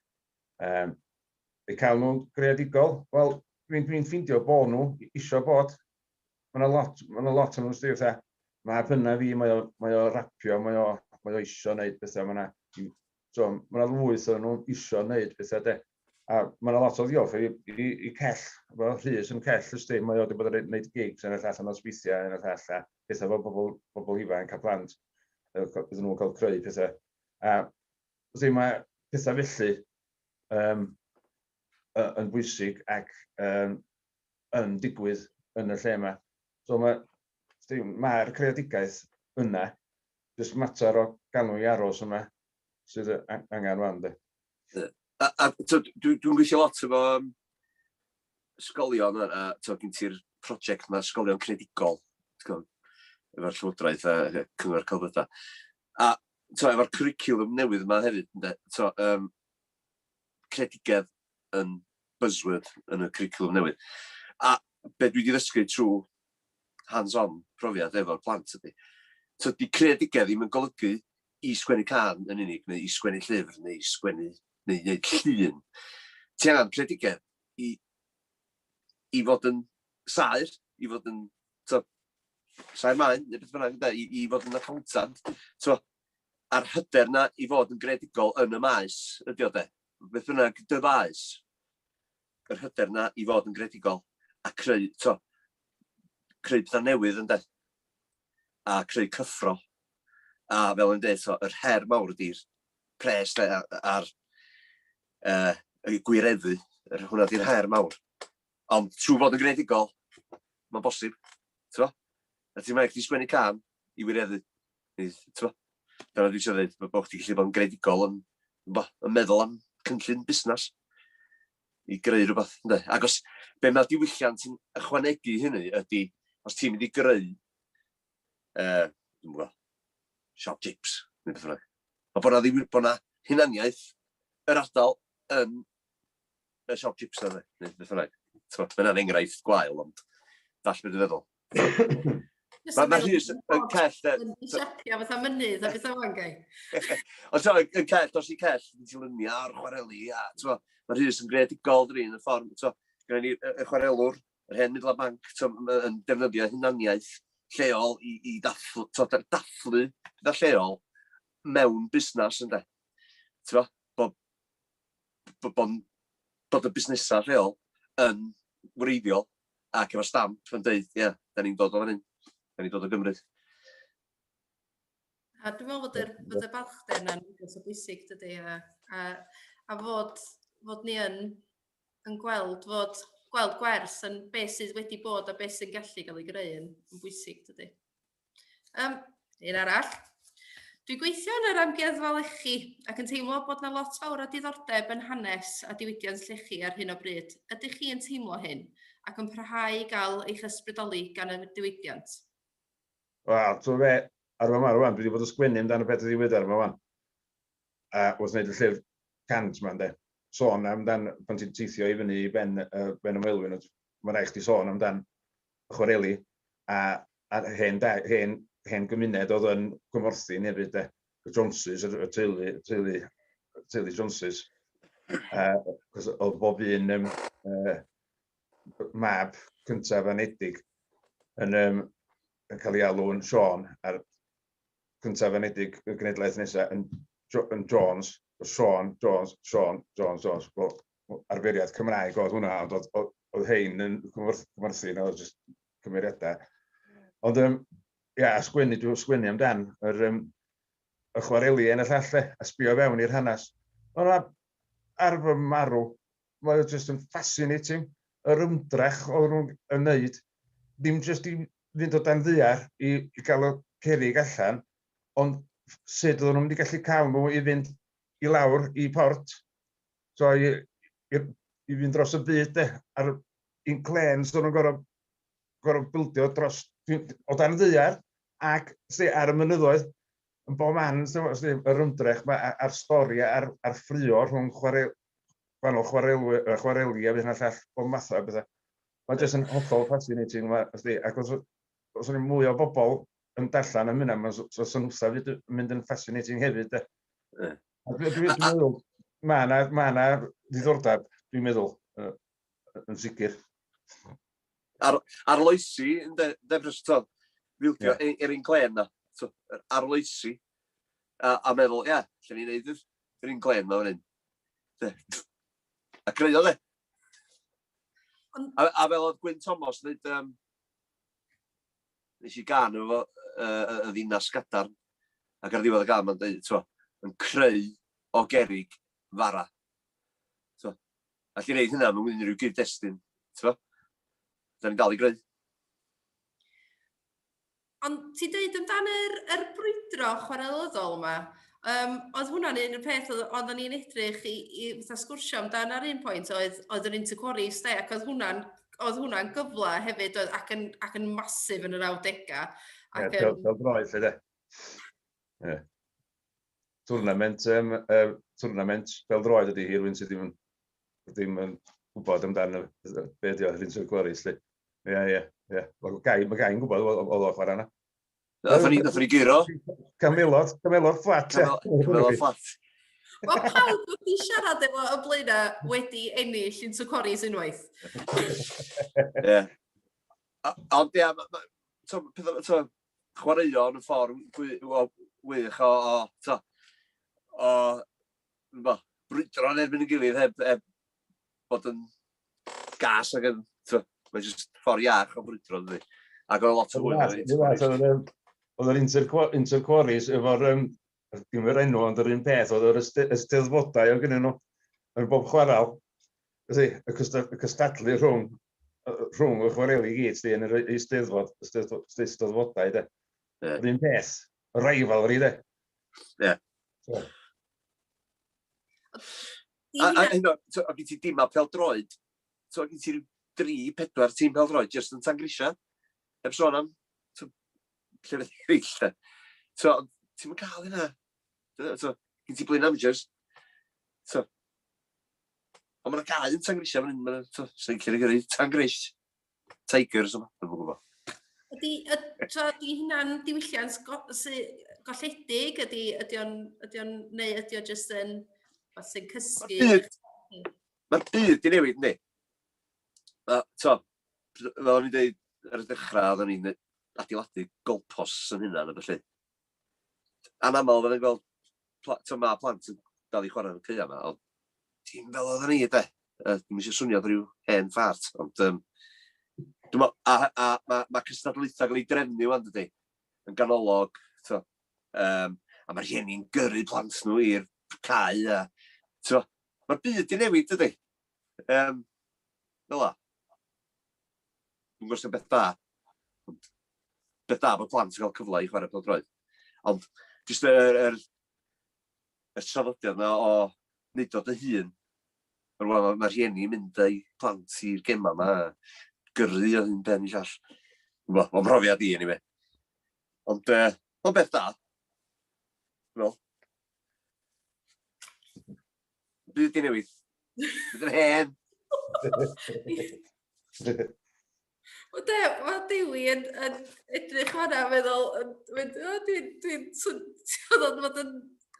Eu cael nhw'n greadigol, wel, dwi'n dwi ffeindio bod nhw isio bod. Mae yna lot, ma lot o'n nhw'n styr, fatha, mae hynna fi, mae o rapio, mae o isio wneud pethau, mae yna, so, mae yna lwyth o'n nhw isio wneud pethau, de. A mae yna lot o ddiolch i Cell, fel Rhys yn Cell, ysdi, mae o wedi bod yn gwneud gigs yn y llall yn nosweithiau yn y llall, a pethau fel bobl ifanc a plant, bydden nhw'n cael creu pethau. A ysdi, mae pethau felly yn bwysig ac yn digwydd yn y lle yma. So mae'r creadigaeth yna, jyst mater o gael nhw i aros yma sydd angen rwan, de. A dwi'n gweithio lot efo ysgolion, a gen ti'r prosiect yma, Ysgolion Creadigol, efo'r Llywodraeth a Cyngor Celfyddydau. A efo'r cwricwlwm newydd yma hefyd, ynde, creadigedd yn buzzword yn y cwricwlwm newydd. A be dwi wedi ddysgu trwy hands-on profiad efo'r plant ydy, di creadigedd ddim yn golygu i sgwennu cân yn unig, neu i sgwennu llyfr, neu i sgwennu, neu wneud llun. Ti angen creadigedd i fod yn saer, i fod yn saer maen, neu beth bynnag, i fod yn accountant. A'r hyder na i fod yn greadigol yn y maes, ydy o de. Beth bynnag dy faes, yr hyder na i fod yn greadigol a creu, creu pethau newydd yn de. A creu cyffro. A fel yn dweud, yr her mawr ydy'r pres de, a'r gwireddu. Hwna ydy'r her mawr. Ond trwy fod yn greadigol, mae'n bosib. A ti'n meddwl, chdi sgwennu cân i wireddu. Dyna dwi eisiau dweud, bod chdi gallu bod yn greadigol yn meddwl am cynllun busnes i greu rhywbeth. Ynde? Ac os be mae diwylliant yn ychwanegu hynny ydy, os ti'n mynd i greu, dwi'm yn gwybod, siop chips, neu beth bynnag. Mae bod na hunaniaeth yr ardal yn y siop chips na, neu beth bynnag. Mae hynna'n enghraifft gwael, ond dall beth dwi'n feddwl. Mae Rhys yn cell... Yn siapio fatha mynydd a beth o'n gai. Ond yn cell, os i cell, ti'n lynia ar chwareli, a mae Rhys yn greadigol drin yn y ffordd. Gyda ni y chwarelwr, yr hen Midland Bank, yn defnyddio hunaniaeth lleol i dathlu pethau lleol mewn busnes, ynde. Bod y busnesau lleol yn wreiddiol ac efo stamp yn dweud, ie, da ni'n dod o fan hyn, da ni'n dod o Gymru. A dwi'n meddwl bod y balchder yna'n rhywbeth o bwysig, dydy, a fod ni yn gweld fod gweld gwerth yn beth sydd wedi bod a beth sy'n gallu gael ei greu yn bwysig, dydy. Un arall. Dwi'n gweithio yn yr amgueddfa lechi ac yn teimlo bod na lot fawr o diddordeb yn hanes a diwydiant llechi ar hyn o bryd. Ydych chi yn teimlo hyn ac yn parhau i gael eich ysbrydoli gan y diwydiant? Wel, ti'n fe, ar fy marw rwan, dwi wedi bod yn sgwennu amdano beth ydi ddiweddar yma wan. A wrth wneud y llyfr 100 yma, ynde. Sôn amdan, pan ti'n teithio i fyny i ben y Moelwyn, mae'n rhaid chdi sôn amdan y chwareli a hen gymuned oedd yn Cwmorthin hefyd, de. Y Joneses, y teulu Joneses. Cos oedd bob un mab cyntaf anedig yn cael ei alw'n Sean, a'r cyntaf anedig y genedlaeth nesaf yn Jones, Sean, Jones, Sean, Jones, Jones. Wel, arferiad Cymraeg oedd hwnna, ond oedd hein yn Cwmorthin, oedd jyst cymeriadau. Ond, ia, sgwennu, dwi'n sgwennu amdan y chwareli yn y llall, de, a sbio fewn i'r hanes. Ond ar fy marw, mae o jyst yn fascinating. Yr ymdrech oedd nhw'n yn neud, ddim jyst i fynd o dan ddaear i gael y cerrig allan, ond sut oedden nhw'n mynd i gallu cael nhw i fynd i lawr i port, so i, i, i fynd dros y byd de, a'r inclêns oedden nhw'n gorfod, gorfod bildio dros, o dan y ddaear ac sti, ar y mynyddoedd, yn bob man, sti, yr ymdrech ma, a'r stori a'r, a'r ffrio rhwng chwarae, gwahanol chwarelwyr, chwareli a fydd yna llall, bob mathau o bethau. Mae jyst yn hollol fascinating, ma, sti, ac os, os o'n mwy o bobl yn darllen am hynna, mae'n so, so nhwtha fyd yn mynd yn fascinating hefyd. De. Yeah. Dwi'n dwi, dwi meddwl, mae yna ma na ddiddordeb, dwi'n meddwl, yn sicr. Ar, arloesi, ynddo, de, to, fildio yeah. yr un clen na. So, arloesi, a, a meddwl, ia, yeah, lle ni'n neud yr un clen na fan hyn. A creu o, de. A, a fel oedd Gwyn Thomas yn dweud, um, nes i gan efo uh, y ddinas gadarn, ac ar ddiwedd y gan mae'n dweud, twa, yn creu o gerig fara. Twa, allu wneud hynna mewn unrhyw gyd-destun, twa. Da ni'n dal i greu. Ond ti'n deud amdan yr, yr brwydro chwarelyddol yma, um, oedd hwnna'n un o'r peth oedd, oedden ni'n edrych i, i fatha sgwrsio amdan ar un pwynt, oedd, oedd yr Interquarries, de, ac oedd hwnna'n oedd hwnna'n gyfle hefyd, oedd, ac yn, ac yn masif yn y 90au. Ac, Ie, yeah, fel droed, lle de. Yeah. Tournament, um, uh, tournament fel droed ydy hi, rhywun sydd ddim yn, ddim yn gwybod amdano be ydy o, yr Interquarries, lle. Ie, ie, ie. Mae Gai, mae Gai'n gwybod, oedd o'n chwarae yna. Nathon ni, nathon ni guro. Camelot, Camelot fflat. Camelot fflat. Mae pawb wedi siarad efo y blaenau wedi ennill un Quarries unwaith. Ie. Ond ie, chwaraeon yn ffordd wych o, o, to, o, bo, brwydro yn erbyn y gilydd heb, heb bod yn gas ac yn, to, mae jyst ffordd iach o brwydro, dydy. Ac oedd lot o hwyl. Oedd yr Interquarries efo'r, um, dim yr enw, ond yr un peth, oedd yr ysteddfodau oedd gynnyn nhw yn bob chwarael. Y cystadlu rhwng, rhwng y chwareli i gyd, yn yr eisteddfod, eisteddfodau, de. Yr un peth, y rivalry, de. Ie. So. A, a, hyn o, gen ti dim apel droed, so gen ti dri, pedwar tîm pel droed jyst yn Tangrisia. Heb sôn am so, llefydd eraill. De. So, ti'n mynd cael hynna. So, gen ti Blaen Managers. So, ond mae'n gael yn Tangrisia fan hyn. Mae'n so, sy'n cael ei gyrru Tangris. Tigers yma, dwi'n gwybod. Ydy, ydy hynna'n diwylliant go, sy, golledig? Ydy, ydy o'n, ydy o'n, neu ydy o jyst yn, sy'n cysgu? Mae'r byd di newid, yndi? A, to, fel o'n i'n dweud ar y dechrau, oedden ni'n adeiladu goalposts yn hynna, a felly. Anaml, fydden gweld, to, mae plant yn dal i chwarae yn y caeau yma, ond dim fel oedden ni, de. Dwi'n eisiau swnio rhyw hen fart, ond um, dwi'n meddwl, a, a mae ma cystadlaethau gael ei drefnu wan, dydy, yn ganolog, to, um, a mae'r rhieni'n gyrru plant nhw i'r cae, a, to, mae'r byd di newid, dydy. Um, fel la. Dwi'n gwybod sy'n beth da. Ond beth da bod plant yn cael cyfle i chwarae pêl-droed. Ond jyst yr, yr, yr traddodiad yna o wneud o dy hun. Rwan mae rhieni yn mynd â'u plant i'r gemau yma, gyrru o un ben i llall. Wel, o'n mhrofiad i, anyway. Ond, uh, mae'n beth da. Wel, Byd di newid. Bydd yn hen. Wel de, mae Dewi yn, yn edrych fanna a meddwl, yn mynd, o, dwi'n, dwi'n, oedd o'n fod yn,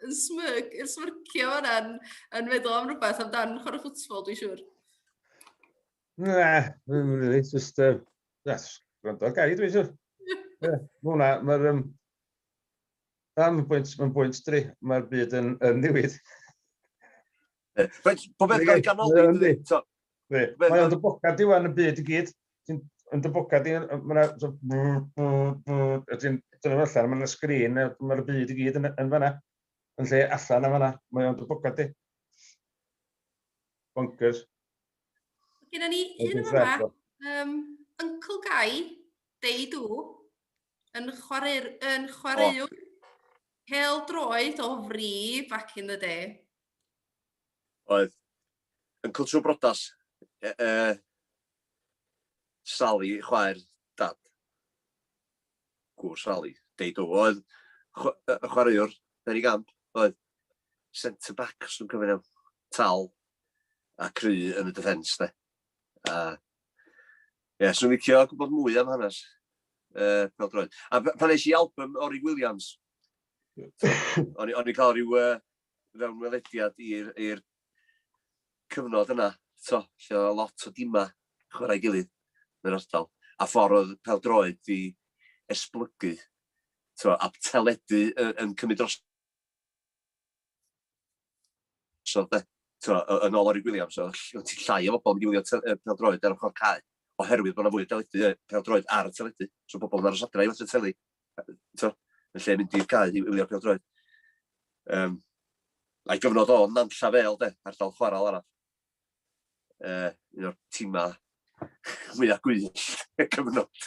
yn smyg, yn smyrcio fanna, yn, yn meddwl am rhywbeth amdan chwarae ffwtbol, dwi'n siŵr. Na, ddim really, just, yes, gwrando ar gai, dwi'n siŵr. Mae hwnna, mae'r, um, Na, mae'n bwynt, mae'n bwynt dri. Mae'r byd yn, yn newid. Reit, pob beth gael ei ganoli, dydy? Mae o'n dy bocad di wan y byd i gyd. Ti'n yn dy bocad di, mae'n so, ti'n dynnu fo allan, mae'n sgrin, mae'r byd i gyd yn, yn fanna. Yn lle allan yn fanna, mae o'n dy bocad di. Bonkers. Gyda ni un yma, um, Uncle Guy, Dei Dw, Yn chwaraewr, yn chwaraewr. Pêl droed o fri back in the day. Oedd. Yn cwtshw brodas. E, e, Sally, chwaer dad. Gŵr Sally, deud o. Oedd y chwaraewr, ben i gamp, oedd centre back, os dwi'n cofio'n iawn. Tal a cry yn y defence, de. A, ie, yeah, swn i'n licio gwybod mwy am hanes pêl-droed. A pan nes i album Orig Williams, o'n i'n cael rhyw fewnwelediad i'r cyfnod yna, to, lle oedd lot o dima chwarae gilydd yn yr ardal. A ffordd oedd pêl-droed i esblygu, to, a teledu yn cymryd dros So, de, to, yn ôl Orig Williams, oedd ti llai o bobl yn mynd i wylio pêl-droed ar ochr cae, oherwydd bod yna fwy o deledu, pêl-droed ar y teledu. So bobl yn aros adra i watchio teli, to, yn lle mynd i'r cae i wylio pêl-droed. A'i gyfnod o Nantlla Fêl, de, ardal chwarael arall. Un o'r tîmau mwyaf gwyllt y cyfnod.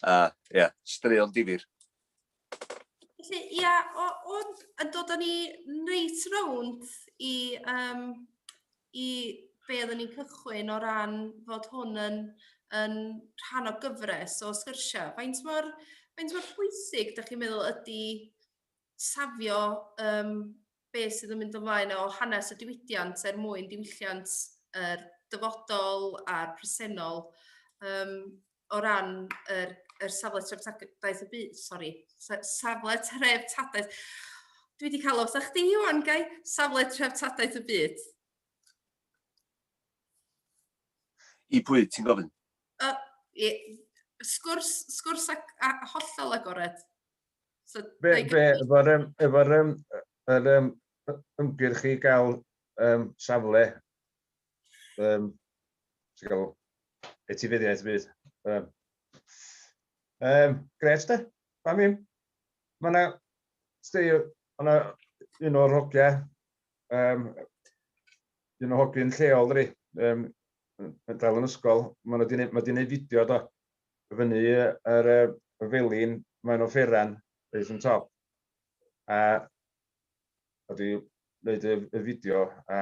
A, ie, yeah, straeon difyr. Felly, ia, o, yn dod â ni reit rownd i, i be oedden ni'n cychwyn o ran fod hwn yn, yn rhan o gyfres o sgyrsiau. Faint mor, faint mor pwysig, da chi'n meddwl, ydy safio be sydd yn mynd ymlaen o hanes y diwydiant er mwyn diwylliant yr dyfodol a'r presennol o ran yr, yr safle treftadaeth y byd, sori, safle treftadaeth. Dwi wedi cael off chdi, Iwan, gai, safle treftadaeth y byd. I pwy, ti'n gofyn? I, sgwrs, sgwrs a, a hollol agored. So, be, be, efo'r efo yr, um, ymgyrch i gael safle ti'n gael etifeddiaeth byd. Gret de, pam im. Mae yna, ma yna un o'r hogia, un o hogyn lleol, dri, yn dal yn ysgol, mae wedi gwneud fideo do, fyny ar y felin, mae'n o fferan, reit yn top. A wedi gwneud y fideo a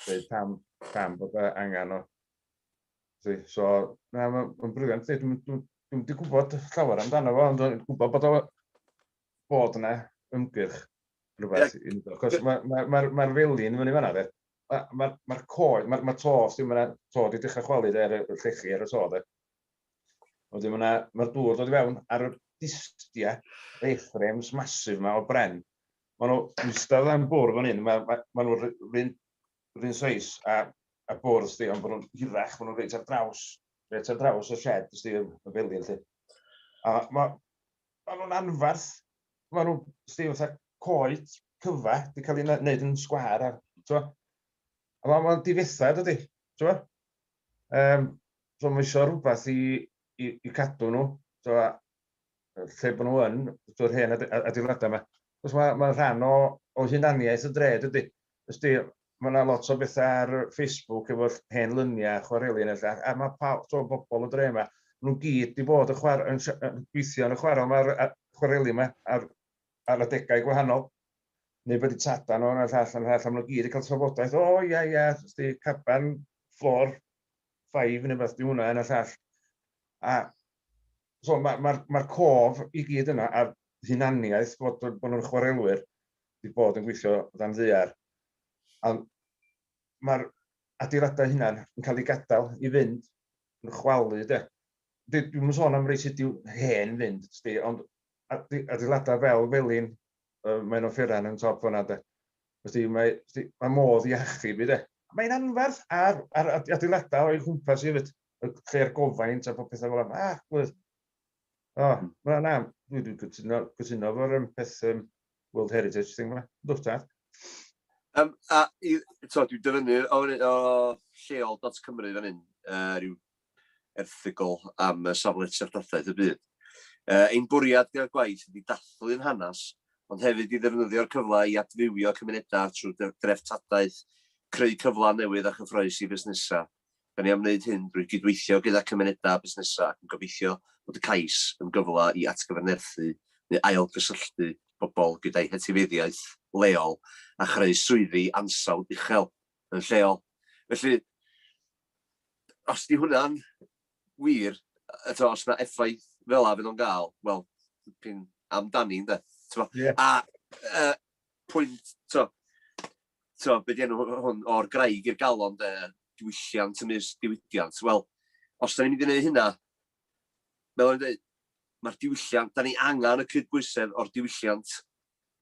dweud pam bod e angen o. So, na, mae'n ma brilliant. Dwi'n dwi, dwi wedi gwybod llawer amdano fo, ond dwi'n gwybod bod o bod yna ymgyrch rhywbeth. Yeah. Cos mae'r ma, ma, ma, ma felin fyny fanna, de. Mae'r ma, ma coed, mae'r ma to, mae'r to wedi dechrau chwalu de, ar y llechi ar y to, de. Wedyn mae'r ma dŵr dod i fewn ar y distiau, A-frames masif yma o bren. Maen nhw eistedd am bwrdd fan hyn, mae ma, ma nhw'r run, run seis a, a bwrdd, sti, ond bod nhw'n hirach, maen nhw'n reit ar draws, reit ar draws y shed, sti, y felin, lle. A ma, ma nhw'n anfarth, maen nhw, sti, fatha coed cyfa, di cael ei wneud yn sgwâr, a, t'mo? A mae'n ma difetha, dydy, t'mo? So mae eisiau rhywbeth i, i, i cadw nhw, so, lle bod nhw yn, drwy'r hen adeiladau yma. Cos mae, ma rhan o, o hunaniaeth y dre, dydy. Ysdi, mae yna lot o bethau ar Facebook efo hen lyniau, chwareli yn ella, a mae pa, to, bobl y dre yma, nhw gyd di bod yn, chwar, yn, yn gweithio yn y chwarel yma, ar chwareli yma, ar, ar adegau gwahanol. Neu bod i tada nhw, a'r llall, a'r llall, a maen nhw gyd wedi cael trafodaeth, o, ia, ia, ysdi, caban, floor 5 neu beth, di hwnna, yn y llall. A so mae'r ma, ma, ma cof i gyd yna a'r hunaniaeth bod, bod nhw'n chwarelwyr wedi bod yn gweithio dan ddaear. A mae'r adeiladau hunan yn cael eu gadael i fynd yn chwalu, de. Dwi'n sôn am rei sydd wedi hen fynd, sti, ond adeiladau fel Felin, mae'n offeran yn top fan'na, de. Felly mae, mae modd i achub i, de. Mae'n anferth ar, ar adeiladau o'i chwmpas i hefyd. Y lle'r gofaint a popeth fel yna. Ah, gwydd. O, na, na, dwi wedi cytuno, cytuno efo'r peth World Heritage thing yma. Dwch tad. A i, to, dwi'n dyfynnu o, o lleol.cymru fan hyn, rhyw erthygl am y safle treftadaeth y byd. Ein bwriad gyda'r gwaith ydy dathlu'n hanes, ond hefyd i ddefnyddio'r cyfle i adfywio cymunedau trwy dreftadaeth, creu cyfle newydd a chyffrous i fusnesau. Da ni am wneud hyn drwy gydweithio gyda cymunedau a busnesau ac yn gobeithio bod y cais yn gyfle i atgyfnerthu neu ailgysylltu bobl gyda'i hetifeddiaeth leol a chreu swyddi ansawdd uchel yn lleol. Felly, os di hwnna'n wir, eto, os na effaith fel a fydd o'n gael, wel, pyn amdani, ynde? Yeah. A pwynt, to, to, be di enw hwn, o'r graig i'r galon, de, diwylliant ymysg diwydiant. Wel, os da ni'n mynd i wneud hynna, fel o'n dweud, mae'r diwylliant, da ni angen y cydbwysedd o'r diwylliant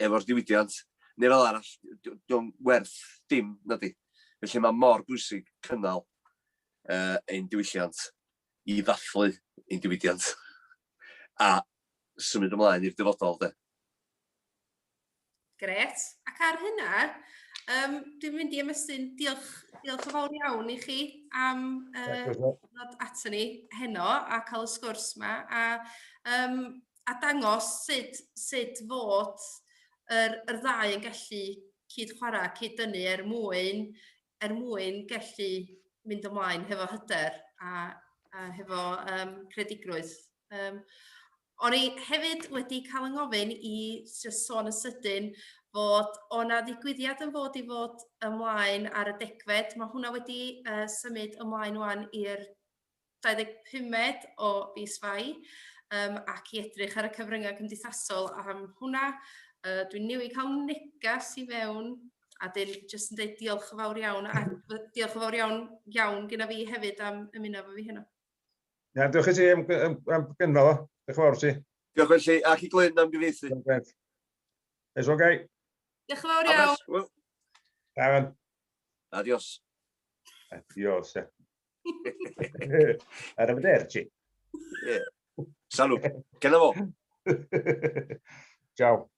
efo'r diwydiant, neu fel arall, diolch werth dim, na di. Felly mae mor bwysig cynnal ein diwylliant i ddathlu ein diwydiant a symud ymlaen i'r dyfodol, de. Gret. Ac ar hynna, dwi'n mynd i ymestyn diolch, diolch yn fawr iawn i chi am ddod ato ni heno a cael y sgwrs yma a, a dangos sut, sut fod yr, yr ddau yn gallu cyd-chwarae, cyd-dynnu er mwyn, er mwyn gallu mynd ymlaen hefo hyder a, a hefo credigrwydd. O'n i hefyd wedi cael yng ngofyn i just sôn yn sydyn fod o na ddigwyddiad yn fod i fod ymlaen ar y degfed. Mae hwnna wedi symud ymlaen wan i'r 25med o fis Fai ac i edrych ar y cyfryngau cymdeithasol am hwnna. Dwi'n newydd cael negas i fewn a dyn jyst yn dweud diolch yn fawr iawn a diolch yn fawr iawn iawn gyda fi hefyd am ymuno efo fi heno. Ia, diolch i ti am, am, am gynnal o. Diolch yn fawr ti. Diolch felly, ac i Glyn am gyfieithu. Nice one, guy. Diolch yn fawr iawn. Darren. Adios. Adios, ie. Arrivederci. Yeah. Salw. Kenavo. Ciao.